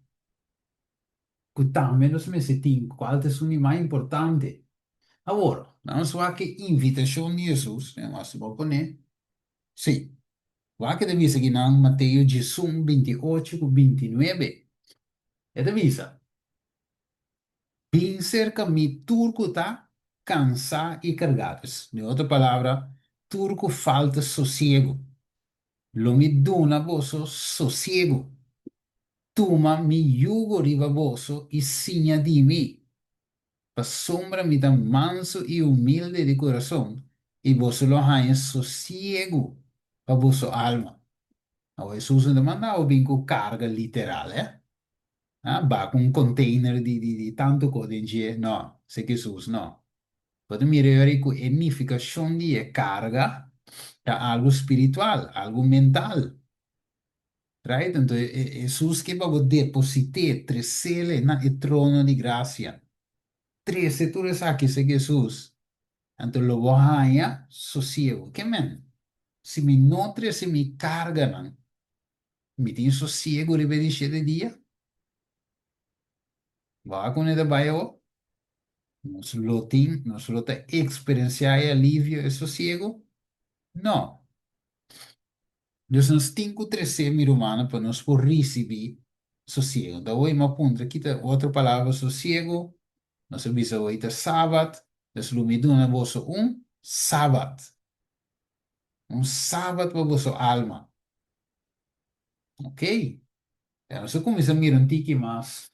Ku tambe nos mester tin, kual ta esun di mas importante. Awor, nos wak e invitashon di Hesus, mi a bo pone, sí, wak e ta bisa kinan Mateo diesun, 28 ku 29. E ta bisa, Bin serka mi tur ku ta kansá i kargá. Dus, den otro palabra, tur ku falta sosiegu. Lo mi duna boso sosiegu. Tuma mi yugo riba boso i siña di mi, pasobra mi ta mansu i humilde di kurason, i boso lo haña sosiegu pa boso alma. Awor Hesus no ta manda bo bin ku karga literal, eh? Ah, ba ku un container di di di tantu kos den dje. No, esei Hesus no. Bo ta mira yori ku e nifikashon di e karga ta algu spiritual, algu mental. Right? Anto Hesus ke pa bo deposit'é, tres'é na e trono di grasia. Trese tur esaki seg Hesus, anto lo bo haña sosiegu. Ke men? Si mi no trese mi karganan, mi tin sosiegu riba e di shete dia? Bo a kon e ta bai awor? Nos lo tin, nos lo ta eksperensiá e alivio, e sosiegu? No. Dus nos tin ku tresé, mi rumannan, pa nos por risibí sosiegu. Anto awor mi a puntra ki ta otro palabra pa sosiegu. Nos a bisa awor ta sabat, dus lo mi duna boso un sabat. Un sabat pa boso alma. Oké. Ya nos a kuminsá mira un tiki mas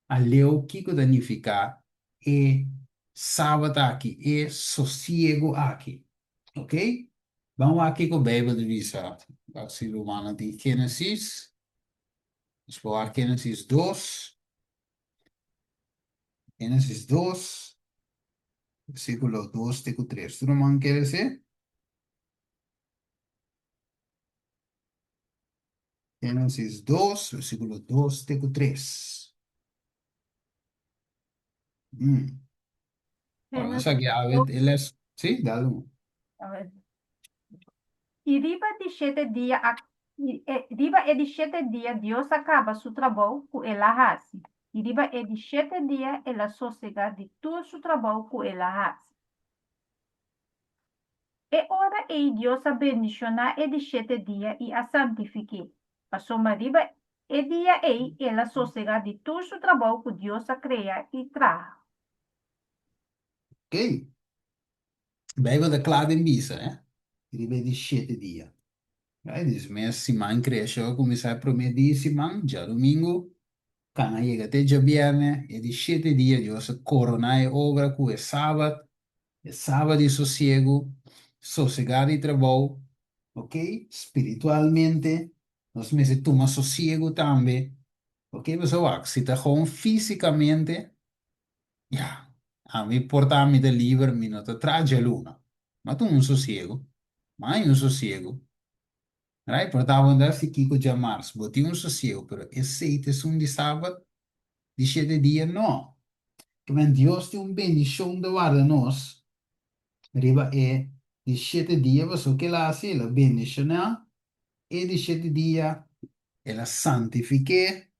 aleu kiko ta nifiká e sabat aki, e sosiegu aki. Ok? Ban wak kiko Beibel ta bisa. Wak si rumannan tin Génesis. Nos por wak Génesis dos. Génesis dos, versíkulo dos te ku tres. Tur ruman kere se? Génesis dos, versíkulo dos te ku tres. Mm. Bueno, Génesis esaki awe dos. e les. Sí, dale un. A ver. I riba di shete dia a i e riba e di shete dia Dios a kaba su trabou ku el a hasi, i riba e di shete dia el a sosegá di tur su trabou ku el a hasi. E ora ei Dios a bendishoná e di shete dia i a santifik'é, pasobra riba e dia ei el a sosegá di tur su trabou ku Dios a krea i traha. Ok. Bijbel ta kla den bisa, eh? Riba e di shete dia. Right? Dus mes siman kreashon a kuminsá e promé dia di siman, djadumingu, kana yega te djabièrnè, e di shete dia Dios a koroná e obra ku e sabat, E sabat di sosiegu, sosegá di trabou, ok, spiritualmente nos mester tuma sosiegu tambe, ok, pasobra wak, si ta gewoon físikamente, ya, ami por ta mi ta liber, mi no ta traha djaluna, m'a tuma un sosiegu, m'a haña un sosiegu, right, por ta bo no ta hasi kiko djamars, bo tin un sosiegu, pero esei ta esun di sabat di shete dia? No. Kimen Dios tin un bendishon ta warda nos riba e di shete dia, pasobra ke el a hasi? El a bendishoná e di shete dia, el a santifik'é,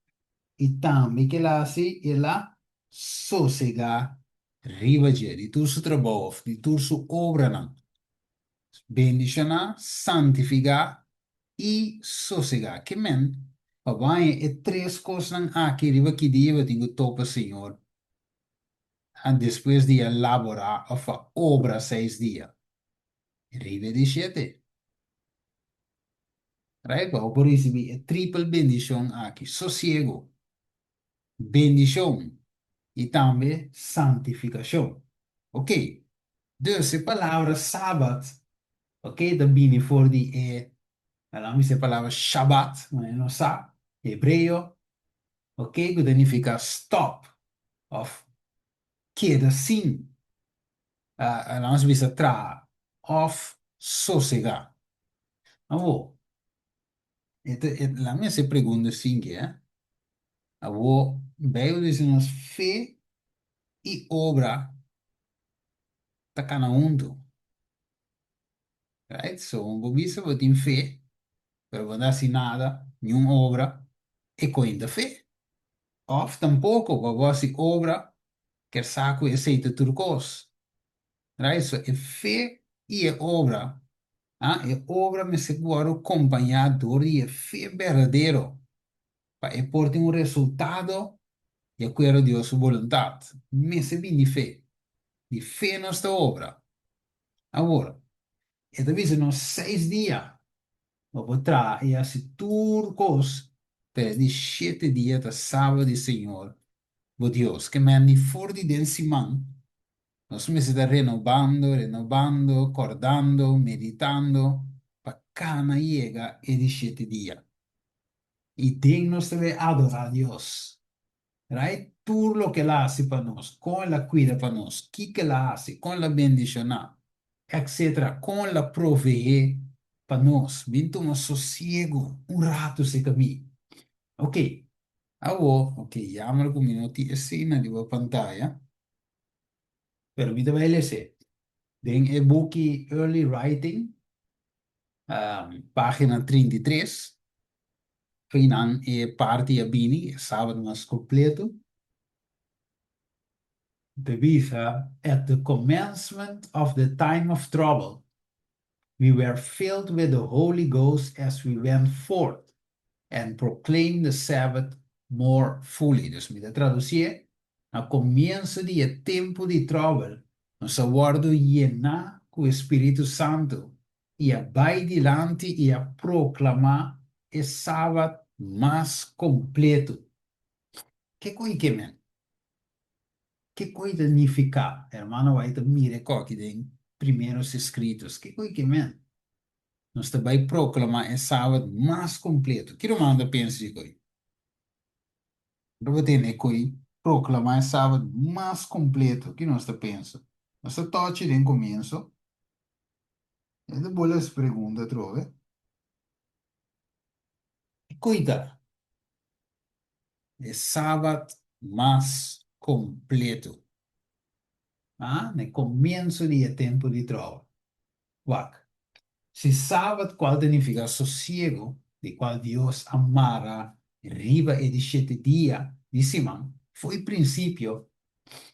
i tambe ke el a hasi? El a sosegá riba dje, di tur su trabou òf di tur su obranan. Bendishoná, santifiká i sosegá. Ke men pa baña e tres kosnan aki riba ki dia bo tin ku topa Señor a despues di a laborá òf a obra seis dia? Riba e di shete. Right? Pa bo por risibí e tripel bendishon aki, sosiego, bendishon i tambe santifikashon. Ok, dus e palabra Sabat, ok, ta bini for di e, nan bisa e palabra Shabat, manera nos sa, hebreo, ok, ku ta nifiká stòp òf keda sin, nan bisa traha òf sosegá. Awor, e ta, e, laat mi hasi e pregunta sinki, eh. Awor, Bijbel dici nos fe i obra ta kana huntu. Right? So, bo bisa bo tin fe, pero bo no hasi nada, niun obra, e kointa fe. Òf tampoko bo bo hasi obra, ker sa ku esei ta tur kos. Right? So, e fe i e obra Ah, e obra mester wòrdu kompañá dor di e fe berdadero pa e por tin un resultado di akuerdo Dios su boluntat. Mester bin di fe. Di fe nos ta obra. Awor, e ta bisa nos seis dia bo por traha i hasi tur kos, pero e di shete dia ta Saba di Señor bo Dios. Ke men di for di den siman Nos mester ta renobando, renobando, kordando, meditando pa kana yega e di shete dia. I den nos ta bay adorá Dios. Right? Tur loke el a hasi pa nos, kon el a kuida pa nos, kiko el a hasi, kon el a bendishoná, etcetera, kon el a proveé pa nos. Bin tuma sosiego un ratu serka mi. Ok, awor, ok, jammer ku mi no tin esei na riba pantaya. Pero mi ta bai lese den e buki Early Writing, pagina 33, einan e parti a bini, e sabat mas completo. Ta bisa, At the commencement of the time of trouble, we were filled with the Holy Ghost as we went forth and proclaimed the Sabbath more fully. Dus mi ta traducié, Na comienso di e tempu di trouble, nos a wordo yená cu e Spiritu Santo i a bai dilanti i a proclamá e Sabat mas completo. Kiko i ke men? Kiko i ta nifiká? Hermano White ta mira e koki den Primeros Escritos. Kiko i ke men? Nos ta bai proklamá e Sabat mas kompleto. Ki ruman ta pensa di koi? Ora bo tende e koi proklamá e Sabat mas kompleto, ki nos ta pensa? Nos ta tòchi den komienso? E ta bula es pregunta atrobe. Ki koi ta e Sabat mas kompleto? Ah, na e komienso di e tempu di trou. Wak. Si Sabat kual ta nifiká sosiego, di kual Dios a mara riba e di shete dia di siman, fo'i prinsipio,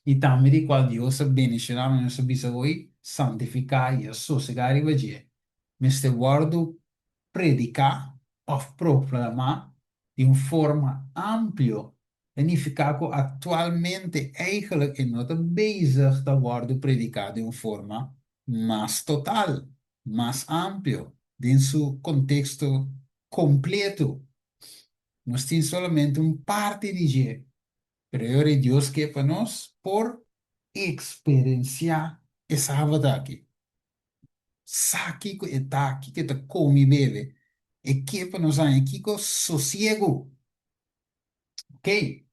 i tambe di kual Dios a bendishoná, manera nos a bisa hoy, santifiká i a sosegá riba dje, mester wòrdu prediká òf proklamá di un forma amplio ta nifiká ku aktualmente eigelijk e no ta bezig ta wòrdu prediká den un forma mas total, mas amplio, den su konteksto kompleto. Nos tin solamente un parti di dje, pero e ora ei Dios ke pa nos por eksperensiá e Sabat aki. Sa kiko e ta, kiko e ta kome i bebe, e ke pa nos haña kiko sosiegu. Ok,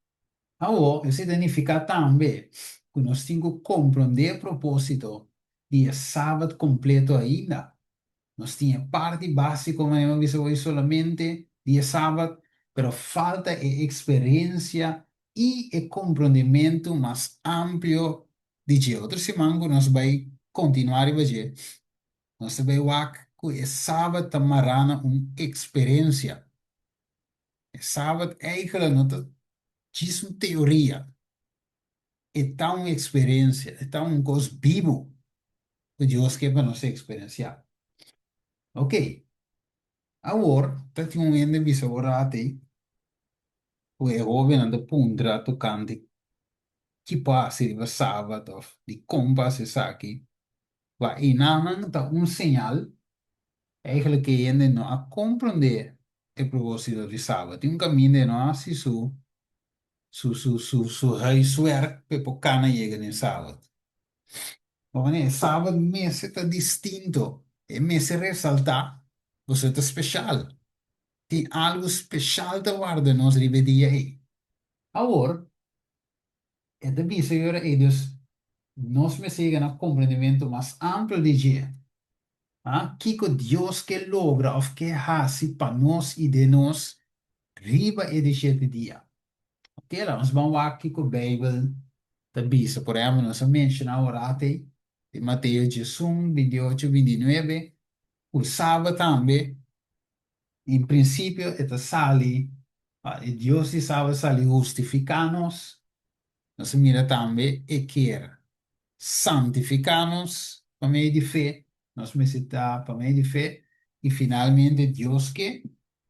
awor esei ta nifiká tambe ku nos tin ku komprondé e propósito di e Sabat kompleto ainda. Nos tin e parti básiko, manera mi a bisa hoy, solamente di e Sabat, pero falta e eksperensia i e komprondementu mas amplio di dje. Otro siman ku nos bai kontinuá riba dje, nos ta bai wak ku e Sabat ta mará na un eksperensia. E Sabat eigenlijk no ta djis un teoria, e ta un eksperensia, e ta un kos bibu ku Dios ke pa nos eksperensiá. Ok, awor ta tin un hende bisa bo rato ei ku e hóbennan ta puntra tokante ki por hasi riba Sabat òf dikon pa hasi esaki. Wak, enanan ta un señal. Eigenlijk e hende no a komprondé e propósito di Sabat. Tin un kaminda e no a hasi su su su su su huiswerk pa e por kana yega den Sabat. Bo manera e Sabat mester ta distinto, e mester resaltá, pasobra e ta speshal. Tin algu speshal ta warda nos riba e dia ei. Awor, e ta bisa e ora ei, dus nos mester yega na komprendimentu mas amplio di dje. A Kiko Dios ke logra òf ke hasi pa nos i den nos riba e di shete dia? Oke, laga nos ban wak kiko Beibel ta bisa. Por ehèmpel, nos a menshoná un rat ei den Mateo 21, 28, 29, ku Sabat tambe En prinsipio e ta sali pa e Dios di Sabat sali hustifiká nos. Nos a mira tambe e kier santifiká nos pa medio di fe, nos mester ta pa medio di fe, i finalmente Dios ke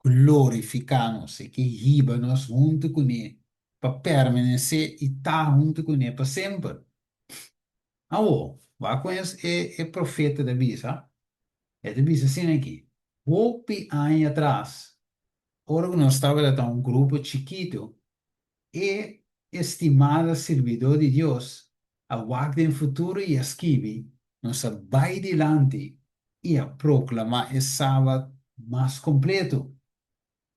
glorifiká nos, e ke hiba nos huntu kuné pa permanesé i ta huntu kuné pa semper. Awor, wak kon e e profeta ta bisa? E ta bisa asina aki, Hopi aña atras, ora ku nos tabata ta un grupo chikitu, e estimado sirbidó di Dios a wak den futuro i a skibi, Nos a bai dilanti i a proklamá e Sabat mas kompletu.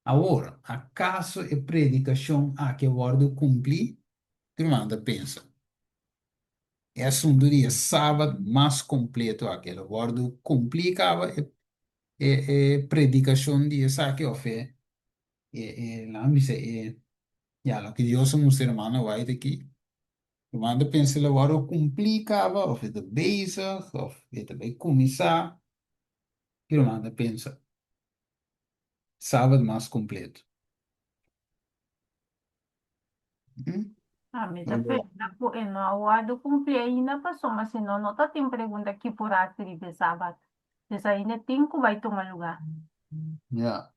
Awor, akaso e predikashon aki a wòrdu kumplí? Ki ruman ta pensa? E asuntu di e Sabat mas kompleto aki lo wòrdu kumplí kaba e e e predikashon di esaki òf e e e laga mi bisa e ya loke Dios a mustra hermano White aki. Ruman ta pensa lo wòrdu kumplí kaba òf e ta bezig òf e ta bai kuminsá? Ki ruman ta pensa? Sabat mas kompleto. Ami ta pensa ku e no a wòrdu kumplí ainda pasobra si no, no ta tin pregunta ki por hasi riba e sabat. Pues ainda tin ku bai tuma lugá. Ya.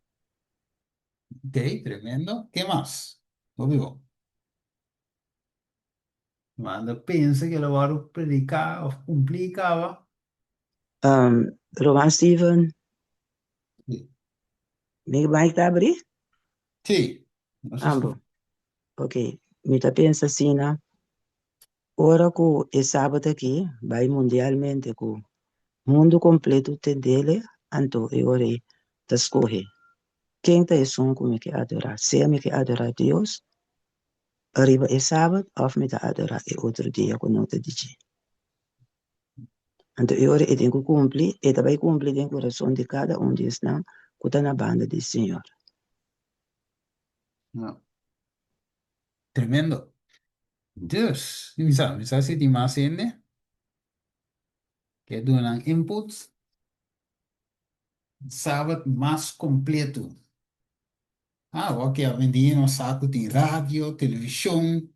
Ok, tremendo. Ke mas? Hopi bon. Manda pensa ke lo wòrdu prediká òf kumplí kaba. Roman Steven, Sí. mi mic ta abrí? Sí. Nos ta Ambo. Ok, mi ta pensa asina, ora ku e sabat aki bai mundialmente ku mundu kompleto tendele, anto e ora ei ta skohe ken ta esun ku mi ke adorá, sea mi ke adorá Dios riba e sabat òf mi ta adorá e otro dia ku no ta di dje. Anto e ora e tin ku kumpli, e ta bai kumpli den kurason di kada un di esnan ku ta na banda di Señor. Ja. Tremendo. Dus, mi sa, mi sa si tin mas hende ke duna nan input. Sabat mas kompleto. Ah, ok, awendia nos sa ku tin radio, televishon,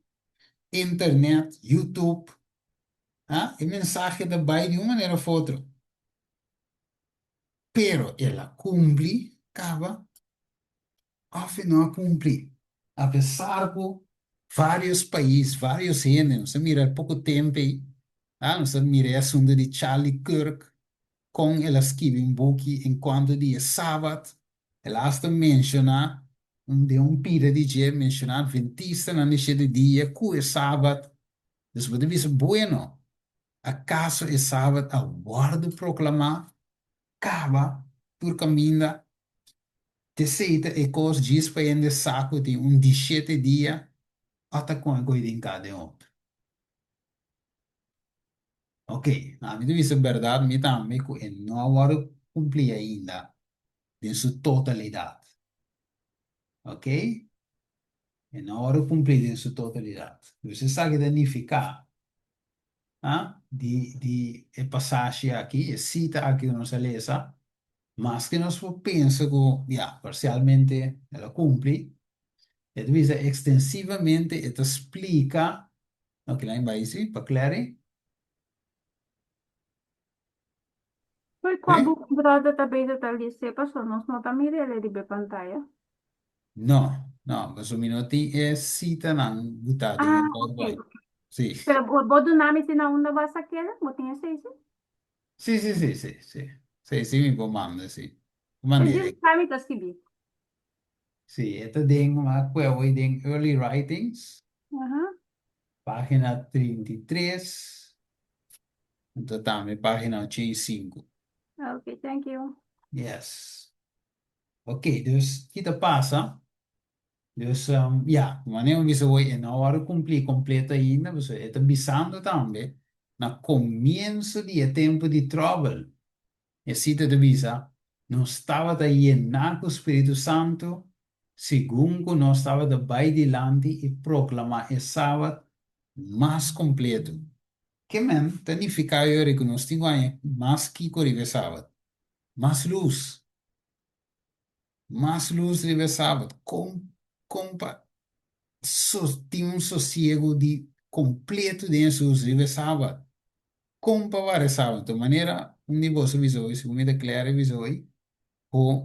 internet, YouTube. Ah, e mensahe ta bai di un manera of otro. Pero el a kumpli kaba òf e no a kumpli? Apesar ku vários pais, vários hende, nos a mira poko tempu ei, ah, nos a mira e asuntu di Charlie Kirk, kon el a skibi un buki en kuanto di e Sabat, el a asta menshoná un den un pida di dje menshoná Adventistanan di shete dia ku e Sabat. Dus bo ta bisa, Bueno, akaso e Sabat a wòrdu proklamá kaba tur kaminda? T'esei ta e kos djis pa hende sa ku tin un di shete dia ota kon e koe den kada den otro. Ok, ami ta bisa bèrdat mi tambe ku e no a wòrdu kumplí ainda den su totalidat. Ok, e no a wòrdu kumplí den su totalidat. Dus esaki ta nifiká di di e pasashi aki, e sita aki ku nos a lesa, maske nos por pensa ku ya, parsialmente el a kumpli, e ta bisa ekstensivamente e ta splika Ok, laat me bai si, pa Clary. Poi kua Eh? bo brother ta bezig ta lise paso nos no ta mira el riba e pantaya. No, no, paso mi no tin e citanan butá den Ah, e ok, PowerPoint. ok. Sí. Pero bo, bo duna mi si na unda bo a sak'el? Bo tin esei si? Sí, sí, sí, sí, sí. Sí, sí, mi por manda, sí. E Mand'é. djis sa mi ta skibí. Sí, e ta den, m'a kue awor den Early Writings, página 33, anto tambe página 85. Ok, thank you. Yes. Ok, dus ki ta pasa? Dus, ya, manera mi bisa hoy, e no a wòrdu kumplí kompleto ainda, pasobra e ta bisando tambe na komienso di e tempu di tròbel. E sita ta bisa, Nos tabata yená ku spiritu santu segun ku nos tabata bai dilanti i proklamá e sabat mas kompleto. Ke men ta nifiká yori ku nos tin ku haña mas kiko riba e sabat? Mas lus. Mas lus riba e sabat. Kon kon pa tin un sosiegu di kompleto den Hesus riba e sabat? Kon pa wara e sabat? Anto manera un di boso bisa hoy, segun mi ta kla bisa hoy, ku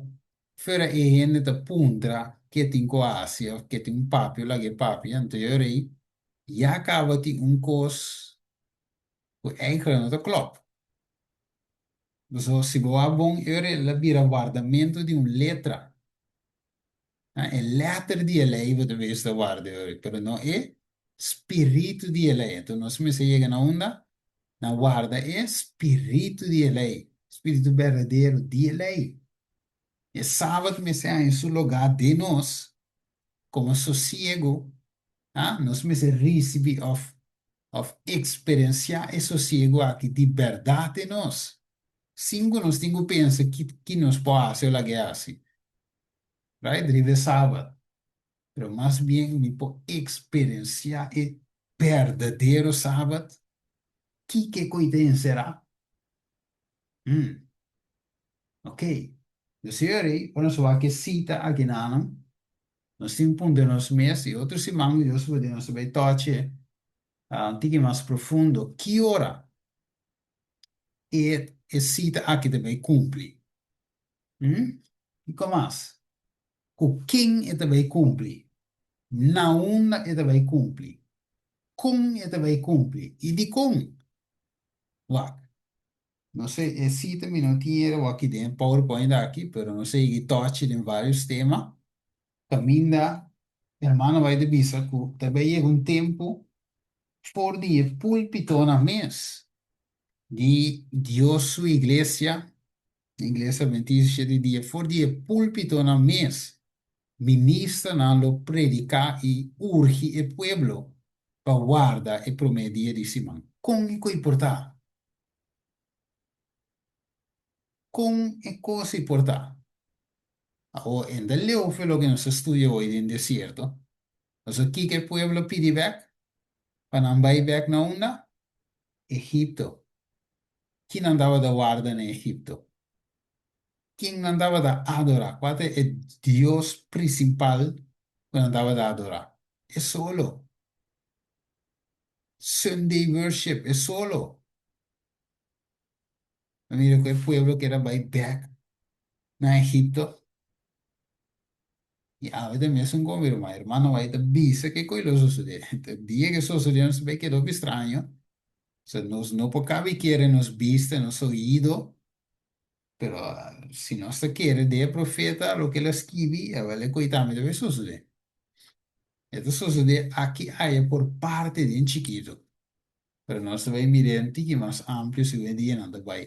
fuera e hende ta puntra ke tin ku hasi òf ke tin un papia laga e papia, anto yo rei ya kaba tin un kos ku eigenlijk no ta klòp. Pasobra si bo wak bon e ora el a bira wardamentu di un letra. E letter di e lei bo ta bes ta warda e ora, pero no e spiritu di e lei. Anto nos mester yega na unda? Na warda e spiritu di e lei, spiritu berdadero di e lei. E sabat mester haña su lugá den nos komo sosiegu. Nos mester risibí òf òf eksperensiá e sosiegu aki di bèrdat den nos, sin ku nos tin ku pensa ki ki nos por hasi o lag'é hasi. Right? Riba e sabat. Pero mas bien mi por eksperensiá e berdadero sabat. Kiko ku i ta enserá? Hmm. Ok. Dus heri, ora nos wak e sita akinanan, nos tin puntra nos mes i otro siman ku Dios por nos ta bai tochi un tiki mas profundo ki ora e e sita aki ta bai kumpli. Hmm? Kiko mas? Ku ken e ta bai kumpli? Na unda e ta bai kumpli? Kon e ta bai kumpli? I dikon? Wak. No sé, e sita mi no tin era wak den PowerPoint aki, pero nos a yega tochi den varios tema. Kaminda hermano bai ta bisa ku ta bai yega un tempu for di e pulpitonan mes di Dios su iglesia, Iglesia Adventista Shete Dia, for di e pulpitonan mes ministernan lo prediká i urgi e pueblo pa warda e promé dia di siman. Kon e kos por ta? Kon e kos ei por ta? Awor, e ta leu fe loke nos ta studia hoy den desierto. Pasobra kiko e pueblo a pidi bèk pa nan bai bèk na unda? Egipto. Ki nan tabata warda na Egipto? Ken nan tabata adorá? Kua ta e dios prinsipal ku nan tabata adorá? E solo. Sunday worship, e solo. A mira ku e pueblo kier a bai bèk na Egipto. I awe ta mesun kon mi ruman. Hermano bai ta bisa ke koi lo sosodé. E dia ke sosodé nos ta bai keda hopi straño. Osea nos no por kabi kere nos bista, nos oido. Pero si nos ta kere den e profeta loke el a skibi, awel e koi tambe ta bai sosodé. E ta sosodé aki aya por parte den chikito. Pero nos ta bai mir'é un tiki mas amplio segun e dianan ta bai.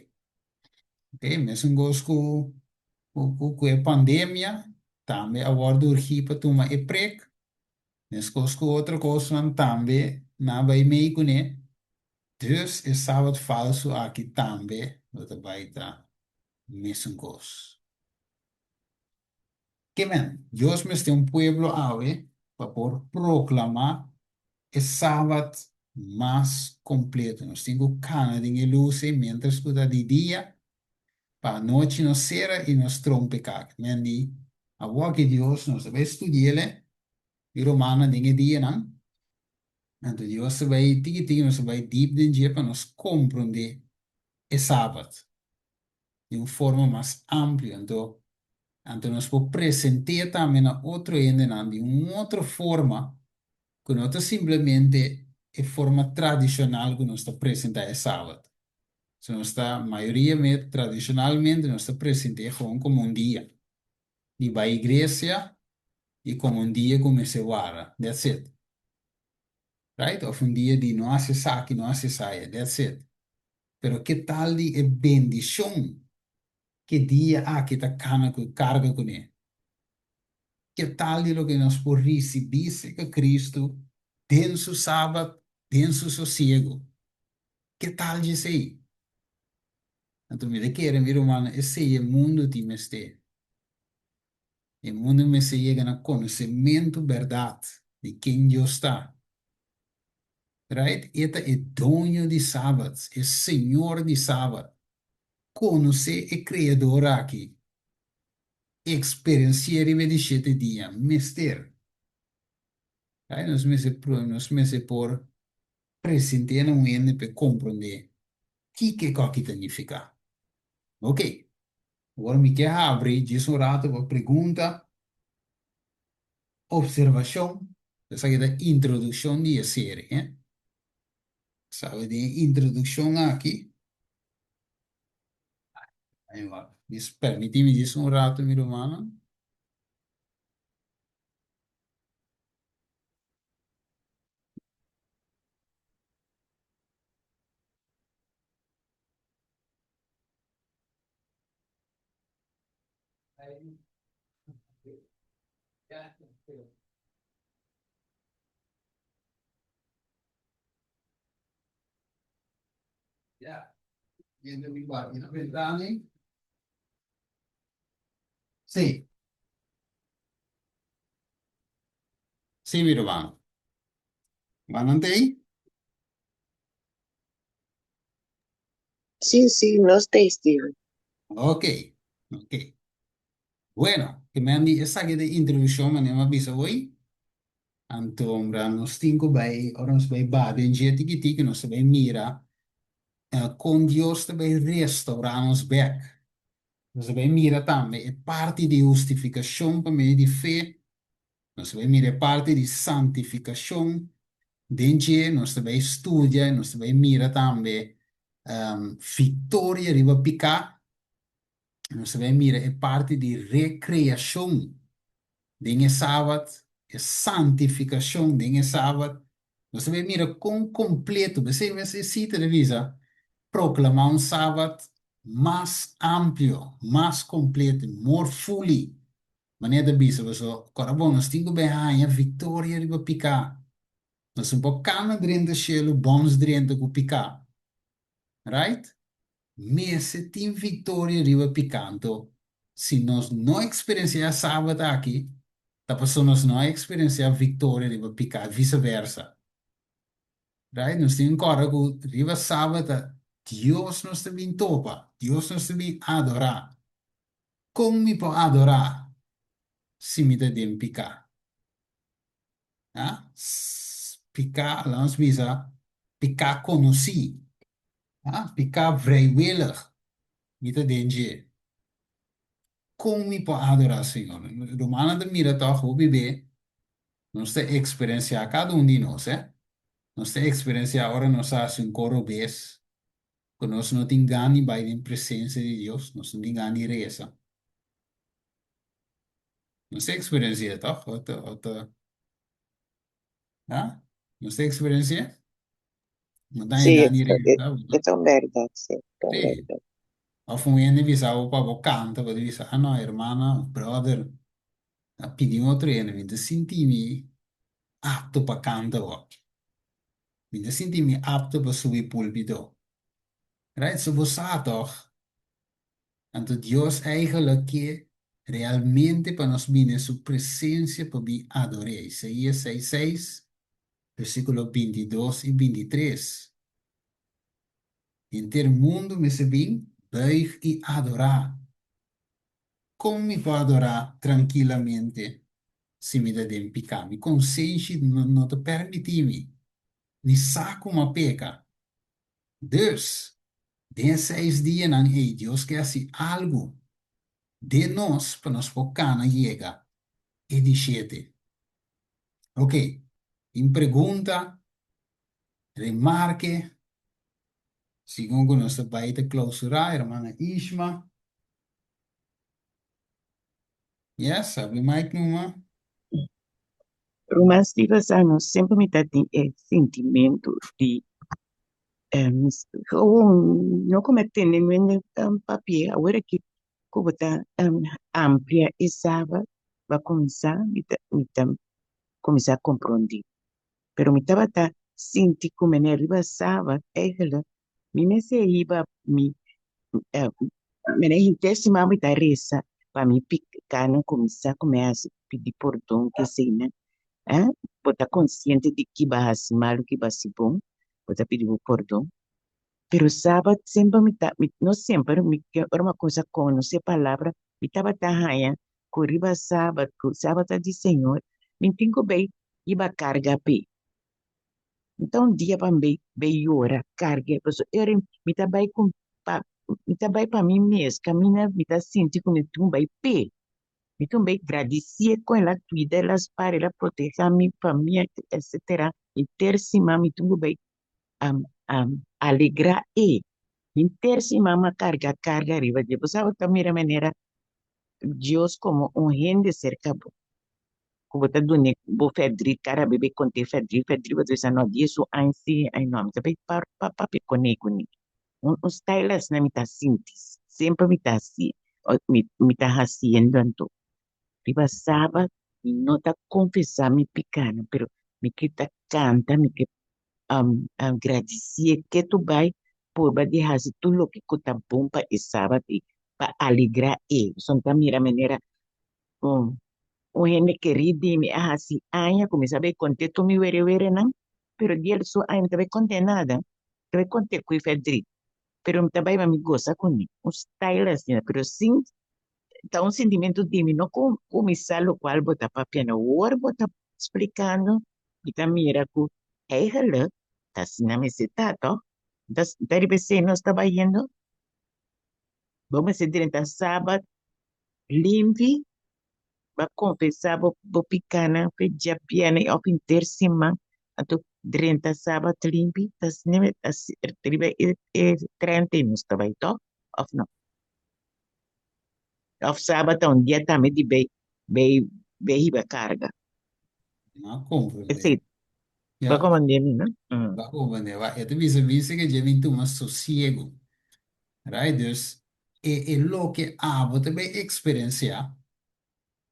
Ok, mesun kos ku ku e pandemia tambe a wòrdu urgí pa tuma e prek, meskos ku otro kosnan tambe nan a bai mei kuné. Dus e sabat falsu aki tambe lo ta bai ta mesun kos. Ke men, Dios mester un pueblo awe pa por proklamá e sabat mas kompleto. Nos tin ku kana den e lus ei miéntras ku ta di dia, pa anochi nos sera i nos trompeká. Ke men di, Awor ki Dios nos ta bai studi'el di Romanonan den e dianan, anto Dios ta bai tiki tiki nos ta bai dip den dje pa nos komprondé e sabat. di un forma mas amplio. Anto, anto nos por present'é tambe na otro hendenan di un otro forma ku no ta simplemente e forma tradishonal ku nos ta presentá e sabat. So nos ta mayoria me tradicionalmente nos ta present'é gewoon como un dia di bai iglesia i como un dia ku mester warda. That's it. Right? Of un dia di no hasi esaki, no hasi esaya. That's it. Pero ke tal di e bendishon ku e dia aki ta kana ku karga kuné? Ke tal di loke nos por risibí serka Kristu den su Sabat, den su sosiego? Ke tal di esei? Anto mi ta kere, mi rumannan, esei e mundu tin mester. E mundu mester yega na konosementu bèrdat di ken Dios ta. Right? E ta e doño di Sabat, e Señor di Sabat. Konosé e Kreador aki. Eksperensi'é riba e di shete dia. Mester. Right? Nos mester, nos mester por present'é na un hende pa e komprondé kiko e kòki ta nifiká. Oké. Awor mi ke habri djis un rato pa pregunta, observashon. Esaki ta introdukshon di e serie, eh. Sabe den e introdukshon aki, djis permití mi djis un rato mi rumannan. Sí. Sí, mi ruman. Manan t'ei? Sí, sí, nos t'ei, Steven. Ok, ok. Bueno, ke men di esaki ta e introduccion manera mi a bisa hoy. Anto ora nos tin ku bai, ora nos bai baha den dje tiki tiki nos ta bai mira kon Dios ta bai restaurá nos bèk. Nos ta bai mira tambe e parti di hustifikashon pa medio di fe. Nos ta bai mira e parti di santifikashon den dje. Nos ta bai studia i nos ta bai mira tambe viktoria riba piká. Nos ta bai mira e parti di rekreashon den e Sabat, e santifikashon den e Sabat. Nos ta bai mira kon kompleto, p'esei mes e sita ta bisa, proklamá un Sabat mas amplio, mas kompleto, more fully. Manera ta bisa pasobra kòrda bon, nos tin ku bai haña viktoria riba piká. Nos no por kana drenta shelu bòns drenta ku piká. Right? Mester tin viktoria riba piká. Anto, si nos no eksperensiá e Sabat aki, ta pasobra nos no a eksperensiá viktoria riba piká, viseversa. Right? Nos tin ku kòrda ku riba Sabat ta Dios nos ta bin topa, Dios nos ta bin adorá. Kon mi por adorá si mi ta den piká? Ah, piká, laat ons bisa, piká konosí. Ah, piká vrijwillig, mi ta den dje. Kon mi por adorá Señor? Rumannan ta mira tòg hopi be nos ta eksperensiá, kada un di nos, eh. Nos ta eksperensiá ora nos a hasi un kos robes, ku nos no tin gana di bai den presensia di Dios, nos no tin gana di resa. Nos ta eksperensiá tòg? Ot ot ah? Nos ta eksperensiá? No ta Sí, gana di e, resa. e ta un bèrdat, sí, ta un Sí. bèrdat. Òf un hende bisa bo pa bo kanta, bo ta bisa, ah no, hermana, bròder, a pidi un otro hende, mi ta sinti mi apto pa kanta bo. Mi ta sinti mi apto pa subi púlpito. Right? So bo sa tòg? Anto Dios eigenlijk ke realmente pa nos bini den su presencia pa bin ador'é. Isaías seis seis, versículo bintidos i bintitres. Henter mundu mester bin buig i adorá. Kon mi por adorá trankilamente si mi ta den piká? Mi konsenshi no ta permití mi, ni sa ku mi a peka. Dus, den e seis dianan ei Dios ke hasi algu den nos pa nos por kana yega e di shete. Ok, tin pregunta, remarke? Segun ku nos ta bai ta klausurá, hermana Ishma. Yes, habri mic numa. Ruman Steven sa no semper mi ta tin e sintimentu di gewoon no ku mi a tende nuende papia awor aki ku bo ta amplia e sabat bo a kuminsá mi ta mi ta kuminsá komprondé pero mi tabata sinti ku mene riba sabat eigenlijk mi mester hiba mi mene henter siman mi ta resa pa mi pikánan kuminsá ku mi hasi pidi pordon keseinan bo ta konsiente di ki bo a hasi malu ki bo a hasi bon bo ta pidi bo pordon pero sabat semper mi ta no semper mi ora mi a kuminsá konosé palabra mi tabata haña ku riba sabat ku sabat ta di señor mi tin ku bai hiba karga p'e mi ta un dia pa mi bai yora karga pasobra e ora mi ta bai ku pa mi ta bai pa mi mes kaminda mi ta sinti ku mi tin bai p'e mi tin bai gradisié ku el a kuida el a spara el a protehá mi famia etcetera henter siman mi tin ku bai alegrá e henter siman mi a karga karga riba dje bo sa bo ta mira manera Dios komo un hende serka bo ku bo ta dun'é bo fèdrit kada bes bo kont'é fèdrit fèdrit bo ta bisa no di esun aña si ay no mi ta bai pa papia kuné kuné un un style asina mi ta sinti semper mi ta hasi mi ta hasiendo anto riba sabat mi no ta konfesá mi pikánan pero mi ke ta kanta mi ke gradisié ke tu bai purba di hasi tur loke ku ta bon pa e sabat ei pa alegrá e pasobra mi ta mira manera un un hende kerí di mi a hasi aña ku mi sa bai konté tur mi werewerenan, pero di el su aña mi ta bai konté nada, mi ta bai konté ku e fèrdrit, pero mi ta bai pa mi gosa kuné, un style asina, pero sin ta un sintimentu di mi, no ku kuminsá lokual bo ta papia no, awor bo ta splikando mi ta mira ku eigenlijk ta asina mester ta tòg, ta riba esei nos ta bayendo, bo mester drenta sabat limpi, bo a konfesá bo bo pikánan fe djabièrnè òf henter siman, anto drenta sabat limpi, ta asina riba e e trenta ei nos ta bai tòg òf no? Òf sabat ta un dia tambe di bai bai bai hiba karga? No a komprendé. Esei bo a Ya, komprendé mi no? bo a komprendé. Wak, e ta bisa bisa ke dje bin tuma sosiegu. Right? Dus e e loke abo ta bay experiencia,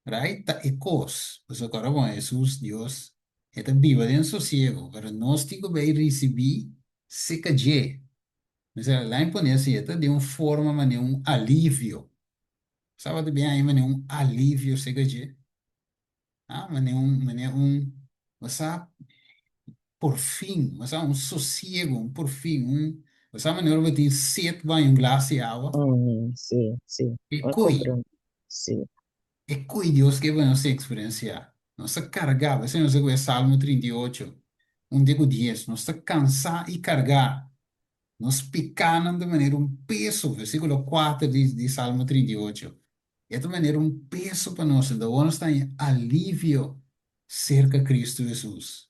right, ta e cos. Pasobra ora bon Hesus, Dios, e ta biba den sosiego, pero nos tin cu bay ricibi seca dje. Mester lain pone asi, e ta den un forma manera un alivio. Sa bo ta bin haña manera un alivio seca dje? Ah, manera un, manera un, bo sa, por fin, bo sa, un sosiego, un por fin, un, bo sa manera ora bo tin set bo haña un glas di awa? Mm, sí, sí, E mi koe, comprende, sí. e koe Dios ke pa nos eksperensiá. Nos ta kargá, p'esei nos ta ku e Salmo 38, un te ku dies, nos ta kansá i kargá, nos pikánan ta manera un peso, versíkulo kuater di di Salmo 38. E ta manera un peso pa nos, enton awor nos ta haña alivio serka Kristu Hesus.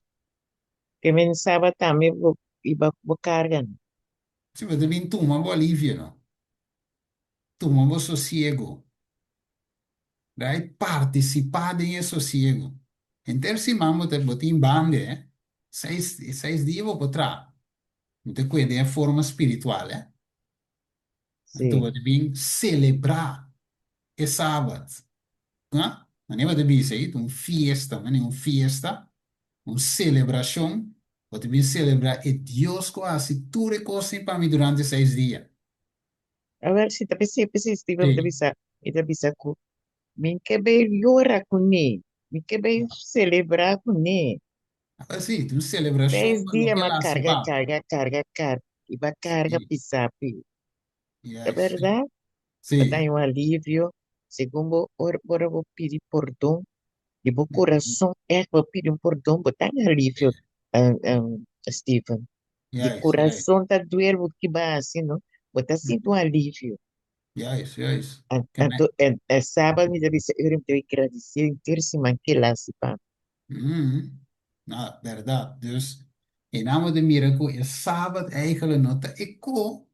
Ke men saba tambe bo iba bo karga no. Si, bo ta bin tuma bo alivio no. Tuma bo sosiego. Right? Partisipá den e sosiego. Henter siman bo ta bo tin bande, eh. Seis seis dia bo por traha. Bo ta ku'e den e forma spiritual, eh. Anto Sí. bo ta bin selebrá e sabat. Ha? Manera bo ta bisa ei, ta un fiesta, manera un fiesta, un selebrashon. Bo ta bin selebrá e Dios ku a hasi tur e kosnan pa mi durante seis dia. Awor si ta p'esei, p'esei Steven mi ta Sí. bisa, mi ta bisa ku mi ke bai yora kuné, mi ke bai selebrá kuné. Awor sí, ta un selebrashon Seis pa dia loke m'a el a hasi karga, pa bo. karga, karga, karga, i b'a karga Sí. pisá pi. Ta Juist. bèrdat? Bo ta Sí. haña un alivio segun bo ora ora bo pidi pordon di bo kurason ègt bo pidi un pordon bo ta haña alivio Steven. Di Juist, juist. kurason ta duel bo ki bo a hasi no bo ta sinti un alivio. Juist, juist. Ke Anto e sabat mi ta bisa ora mi ta gradisé henter siman ke el a hasi pa mi. Na, bèrdat. Dus. I nan bo ta mira ku e sabat eigenlijk no ta e ko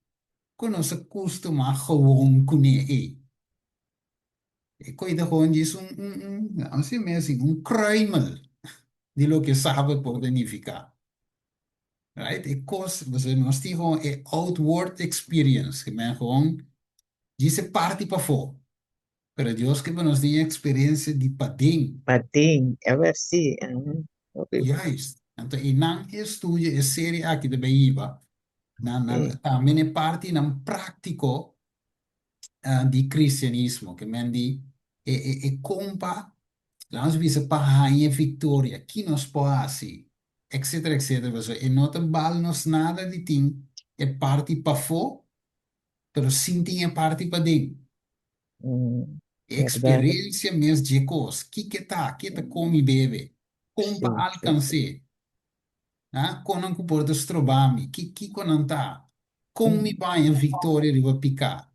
ku nos a kustumá gewoon kuné ei. E koi ta gewoon djis un, un, un, laat me si mes así, un kruimel di loke sabat por ta nifiká. Right? E kos, pasobra nos tin gewoon e outward experience, ke men gewoon djis e parti pafó. Pero Dios ke pa nos tin e eksperensia di paden. Paden, awor si. Hopi. Juist. Anto einan e estudio, e serie aki ta bay hiba na na Sí. tambe na e partinan práktiko di kristianismo, ke men di e e e kon pa, laat nos bisa pa haña e viktoria, ki nos por hasi, etcetera etcetera. Pasobra e no ta bal nos nada di tin e parti pafó, pero sin tin e parti paden. E eksperensia mes dje kos, kiko e ta, ke ta komi bebe, kon pa alkans'é, ha, kon nan ku por ta stroba mi, ki kiko nan ta, kon mi por haña viktoria riba piká.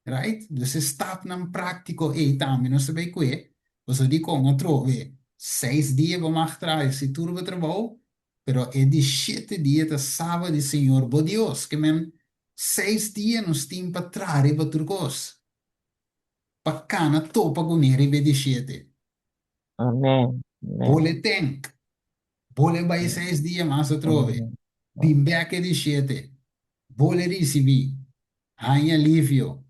Right? Dus e stapnan práktiko ei tambe nos ta bai kue, pasobra dikon atrobe seis dia bo mag traha si tur bo trabou, pero e di shete dia ta Saba di Señor bo Dios, ke men seis dia nos tin pa traha riba tur kos, pa kana topa kuné riba e di shete. Amen. Amen. Bole tank, bole bai seis dia mas atrobe, bin bek e di shete, bole risibí, haña alivio,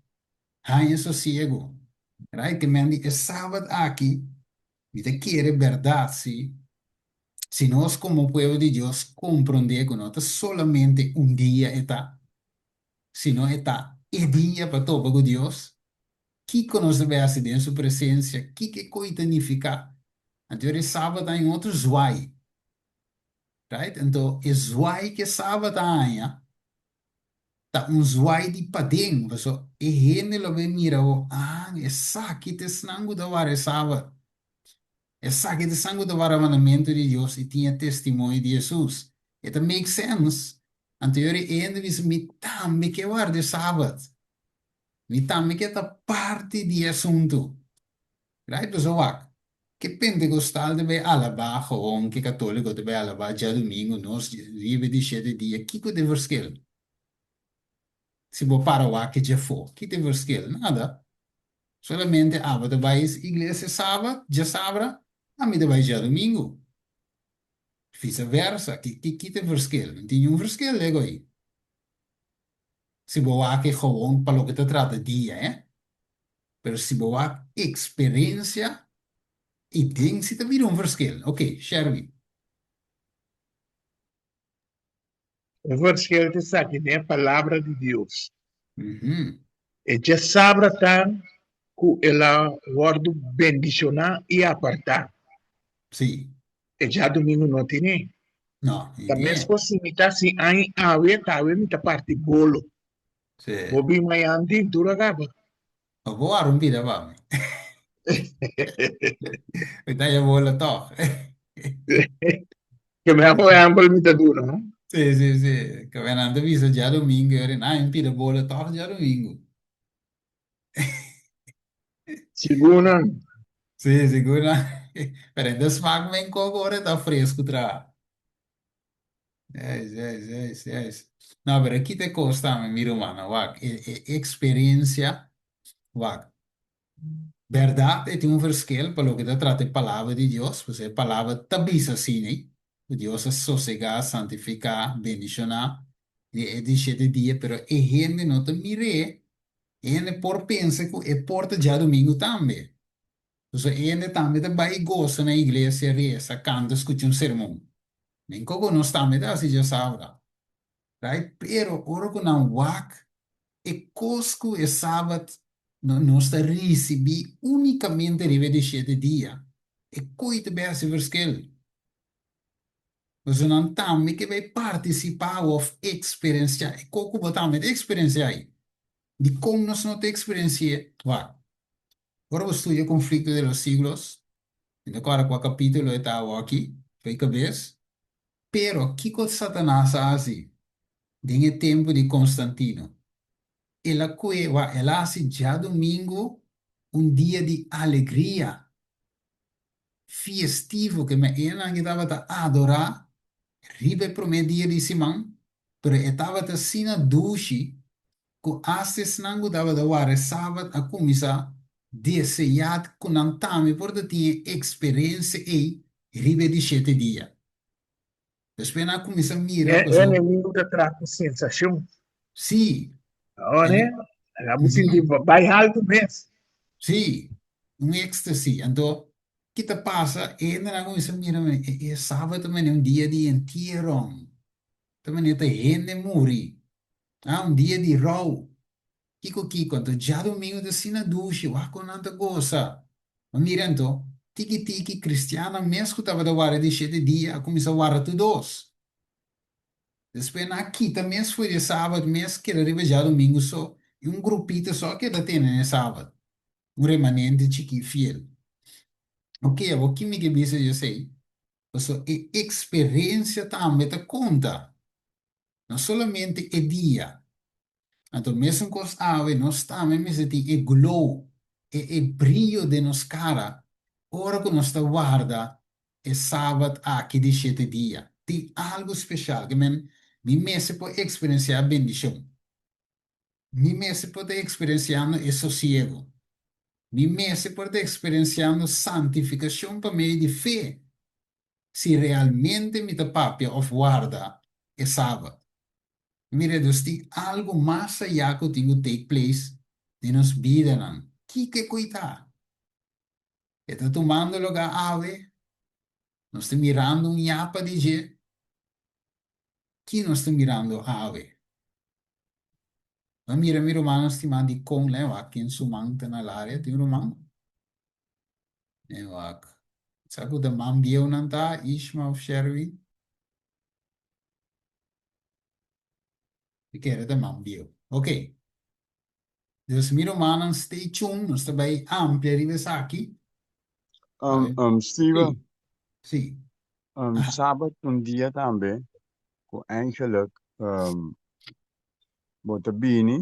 haña sosiego. Right? Ke men di e Sabat aki, mi ta kere bèrdat si, Si nos komo pueblo di Dios komprondé ku no ta solamente un dia e ta, sino e ta e dia pa topa ku Dios, kiko nos ta bai hasi den su presensia? Kiko e koi ta nifiká? Anto e Sabat a haña un otro zwai, right? Anto e zwai ku e Sabat a haña ta un zwai di paden, pasobra e hende lo bai mira bo, ah, esaki ta esnan ku ta wara e Sabat. Esaki ta esnan ku ta wara mandamentu di Dios i tin e testimonio di Hesus. E ta make sense. Anto yori e hende bisa, Mi tambe ke warda e Sabat. Mi tambe ke ta parti di e asuntu. Right? Pasobra wak, ke pentekostal ta bai alabá gewoon, ke katoliko ta bai alabá djadumingu, nos riba di shete dia, kiko ta e verschil? Si bo para wak e djafó, ki ta e verschil? Nada. Solamente abo ta bai iglesia sabat, djasabra, ami ta bai djadumingu. Visa versa, ki ki ki ta e verschil? No tin niun verschil lego ei. Si bo wak e gewoon pa loke ta trata dia, eh. Pero si bo wak eksperensia, i den si ta bira un verschil. Ok, Sherwin. E verschil ta esaki den e Palabra di Dios. E djasabra ta ku el a wòrdu bendishoná i apartá. Sí. E djadumingu no tene. No, ni Ta tene. meskos si mi ta hasi aña awe, ta awe mi ta parti bolo. Sí. Bo bin mañan tin tur a kaba. No bo wara un bida pa mi. Mi ta haña bola tòg. Ke mi por ehèmpel mi ta duna, no? Sí, sí, sí. Ke mi nan ta bisa djadumingu, yo di, nan, mi pida bola tòg djadumingu. Sigur nan. Sí, sigur nan. Pero e ta smak men koko ora e ta fresku traha. Juist, juist, juist, juist. No, pero aki ta e kos tambe, mi rumannan. Wak, e, e eksperensia, wak, bèrdat e tin un verschil pa loke ta trata e Palabra di Dios, pasobra e Palabra ta bisa asina, ku Dios a sosegá, santifiká, bendishoná di e di shete dia, pero e hende no ta mir'é, e hende por pensa ku e por ta djadumingu tambe. Pasobra e hende tambe ta bai gosa na iglesia, resa, kanta, skucha un sermon. Men koko nos tambe ta hasi djasabra, right? Pero ora ku nan wak e kos ku e sabat nos ta risibí únikamente riba e di shete dia, e koi ta bai hasi verschil. Pasobra nan tambe ke bai partisipá òf eksperensiá e kos ku bo tambe ta eksperensiá ei. Dikon nos no ta eksperensi'é? Wak, Ora bo studia Conflicto de los Siglos, mi ta kòrda kua kapítulo e ta awoki, fo'i kabes, pero kiko Satanas a hasi den e tempu di Constantino? El a kue, wak, el a hasi djadumingu un dia di alegria, fiestivo, ke men enan ke tabata adorá. riba e promé dia di siman, pero e tabata asina dushi ku asta esnan ku tabata warda e sabat a kuminsá deseá ku nan tambe por ta tin e eksperensia ei riba e di shete dia. Despues nan a kuminsá mira E pasobra. enemigu ta traha ku sensashon. Sí. Awor, laga bo sinti bai haltu mes. Sí, un éxtasis. Anto, ki ta pasa? E hendenan a kuminsá mira, e e sabat ta manera un dia di entiero. Ta manera ta hende muri. Ah, un dia di rou. Kiko kiko? Anto djadumingu ta asina dushi, wak kon nan ta gosa. Ma mira anto, tiki tiki kristiannan mes ku tabata warda di shete dia a kuminsá warda tur dos. Despues nan a kita mes for di e sabat mes keda riba djadumingu so i un grupito so a keda tene na e sabat, un remanente chikí fiel. Oke, awor ki mi ke bisa di esei? Pasobra e eksperensia tambe ta konta. No solamente e dia. Anto mesun kos awe, nos tambe mester tin e glow, e e brio den nos kara ora ku nos ta warda e sabat aki di shete dia. Tin algu speshal ke men mi mester por eksperensiá bendishon. Mi mester por ta eksperensiando e sosiego. Mi mester por ta eksperensiando santifikashon pa medio di fe. Si realmente mi ta papia of warda e Sabat. Mira, dus tin algu mas ayá ku tin ku take place den nos bidanan. Kiko e ku ta? E ta tumando lugá awe? Nos ta mirando un yapa di dje? Ki nos ta mirando awe? Bo a mira mi rumannan stimá dikon lei wak ken su man ta na laria? Tin ruman? E wak. Sa ku ta man bieunan ta, Ishma of Sherwin? Mi kere ta man bieu. Ok. Dus mi rumannan stay tuned, nos ta bai amplia riba esaki. Um, um, Steven, Sí. Sí. um, Aha. sabat un dia tambe ku eigenlijk um, bo ta bini,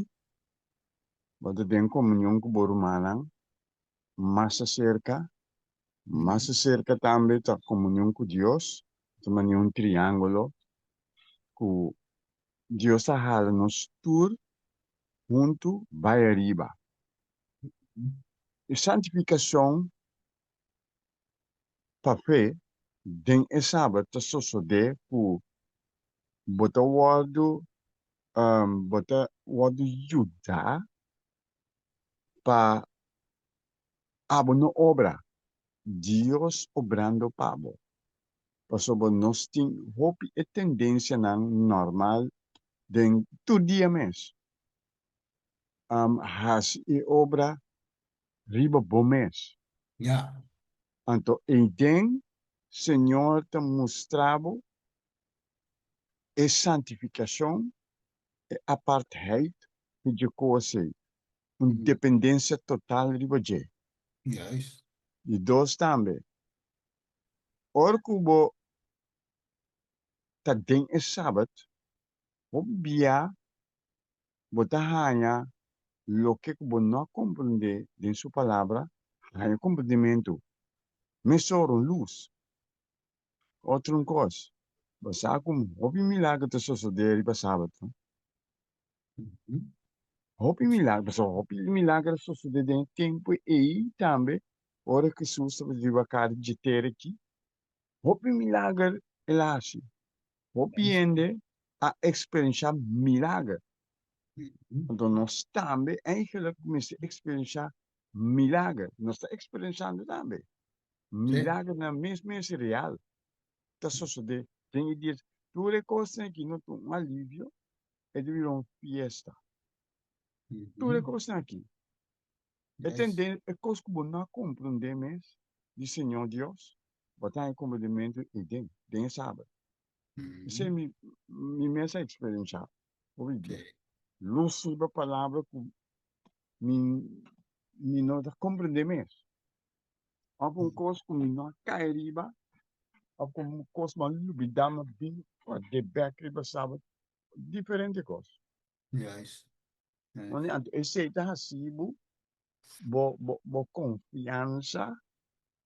bo ta den komunion ku bo rumannan, mas aserka, mas aserka tambe ta komunion ku Dios, ta manera un triángulo ku Dios ta hala nos tur huntu bai ariba. E santifikashon pa fe den e sabat ta sosodé ku bo ta wòrdu bo ta wòrdu yudá pa abo no obra, Dios obrando pa bo. Pasobra nos tin hopi e tendencianan normal den tur dia mes. Haci e obra riba bo mes. Ja. Anto eyden Señor ta mustra bo e santificacion e apartheid ku dje kos ei, un dependensia total riba dje. Juist. Di dos tambe, ora ku bo ta den e Sabat, hopi bia bo ta haña loke ku bo no a komprendé den su Palabra, haña komprendimentu mesora, un lus. Otro un kos, bo sa ku hopi milager ta sosodé riba sabat, no? Hopi milager, pasobra hopi milager a sosodé den e tempu ei tambe, ora Hesus tabata riba kara dje tera aki. Hopi milager el a hasi. Hopi hende a eksperenshá milager. Anto nos tambe eigenlijk mester eksperenshá milager. Nos ta eksperenshando tambe. Milagernan mes mes real ta sosodé den e dia. Tur e kosnan aki no ta un alivio, e ta bira un fiesta. Tur e kosnan aki. E tende e kos ku bo no a komprondé mes di Señor Dios, bo ta haña komprendimentu ei den, den e sabat. Esei mi mi mes a eksperenshá hopi bia. Lus riba palabra ku mi mi no ta komprendé mes. Of un kos ku mi no a kai riba, of ku un kos mi a lubidá mi a bin kòrd'é bèk riba sabat, diferente kos. Juist. Wanneer anto esei ta hasi bo bo bo bo konfiansa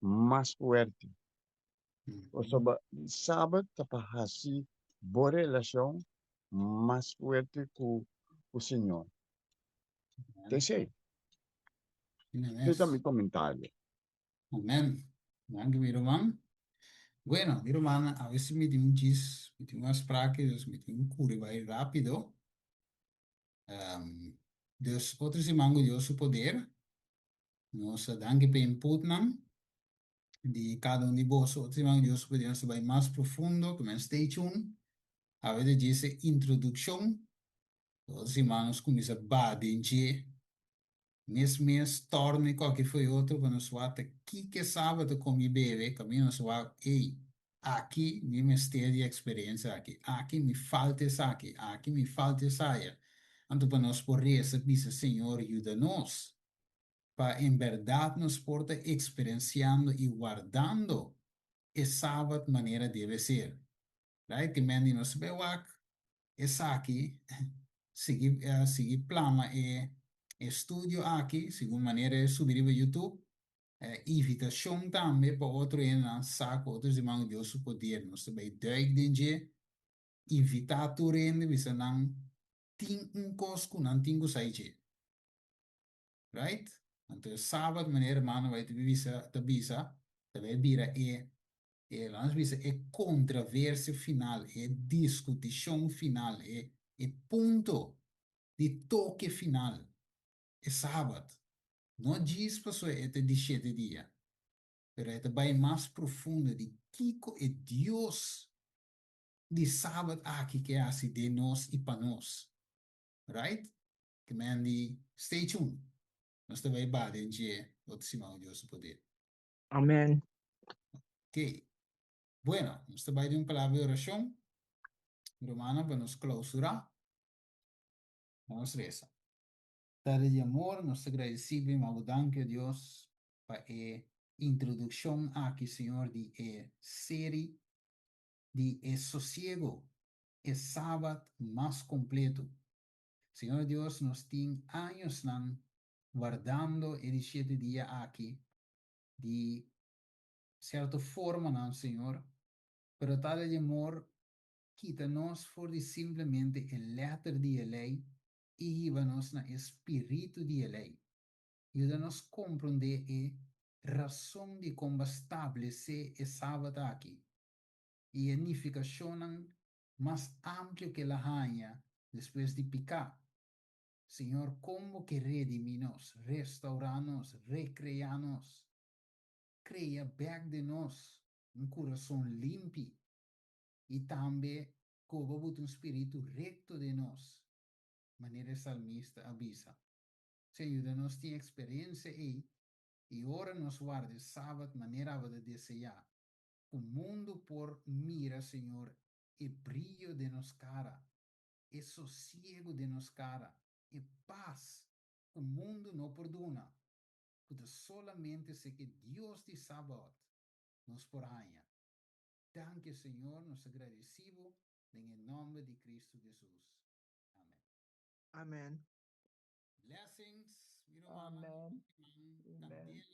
mas fuerte. Pasobra sabat ta pa hasi bo relashon mas fuerte ku ku Señor. Ta esei. Esei ta mi komentario. Amen. Danki mi ruman. Bueno, mi rumannan, awe si mi tin un djis, mi tin un afspraak, dus mi tin ku kuri bai rápido. Dus otro siman ku Dios su poder, nos a danki pa e inputnan di kada un di boso. Otro siman ku Dios su poder nos ta bai mas profundo, ku men stay tuned. Awe ta djis e introdukshon. Otro siman nos kuminsá ba den dje Mes mes tòrna e kòki fo'i otro pa nos wak ta kiko e sabat ta komi i bebe, kaminda nos wak, ey, aki mi mester di e eksperensia aki, aki mi falta esaki, aki mi falta esaya. Anto pa nos por resa bisa Señor yuda nos pa en bèrdat nos por ta eksperensiando i wardando e sabat manera debe ser. Right? Ke men di nos ta bai wak esaki, sigui sigui plama e estudio aki segun manera e subi riba YouTube. Invitashon tambe pa otro hendenan sa ku otro siman ku Dios su poder nos ta bai duik den dje. Invitá tur hende bisa nan tin un kos ku nan tin ku sa i dje. Right? Anto e sabat manera hermano bai ta bisa ta bisa ta bai bira e E laat nos bisa e kontraversia final, e diskutishon final, e e punto di toke final, e Sabat. No djis pasobra e ta di shete dia, pero e ta bai mas profundo di kiko e Dios di Sabat aki ke hasi den nos i pa nos. Right? Ke men di stay tuned. Nos ta bai ba den dje otro siman ku Dios su poder. Amen. Ok. Bueno, nos ta bai den un palabra di orashon. Rumannan, pa nos klausurá, nos resa. Tata di amor, nos ta gradisí bo i manda bo danki, o Dios, pa e introdukshon aki, Señor, di e seri di e sosiego, e Sabat mas kompleto. Señor Dios, nos tin añosnan wardando e di shete dia aki di sierto formanan, Señor, pero Tata di amor, kita nos for di simplemente e letter di e ley i hiba nos na e spiritu di e ley. Yuda nos comprende e rason di con bo a stablece e Sabat aki i e nificacionnan mas amplio cu el a haña despues di pica. Señor, kon bo ke redimí nos, restaurá nos, rekreá nos? Krea bèk den nos un kurason limpi i tambe koba bo ta un spiritu rekto den nos, manera e salmista a bisa. Señor, yuda nos tin eksperensia ei i ora nos warda e Sabat manera abo ta deseá, ku mundu por mira, Señor, e brio den nos kara e sosiegu den nos kara, e pas ku mundu no por duna, ku ta solamente seke Dios di Sabaot nos por haña. Danki Señor, nos ta gradisí bo den e nòmber di Kristu Jesus. Amen. Amen. Blessings, mi rumannan. Amen. Candela.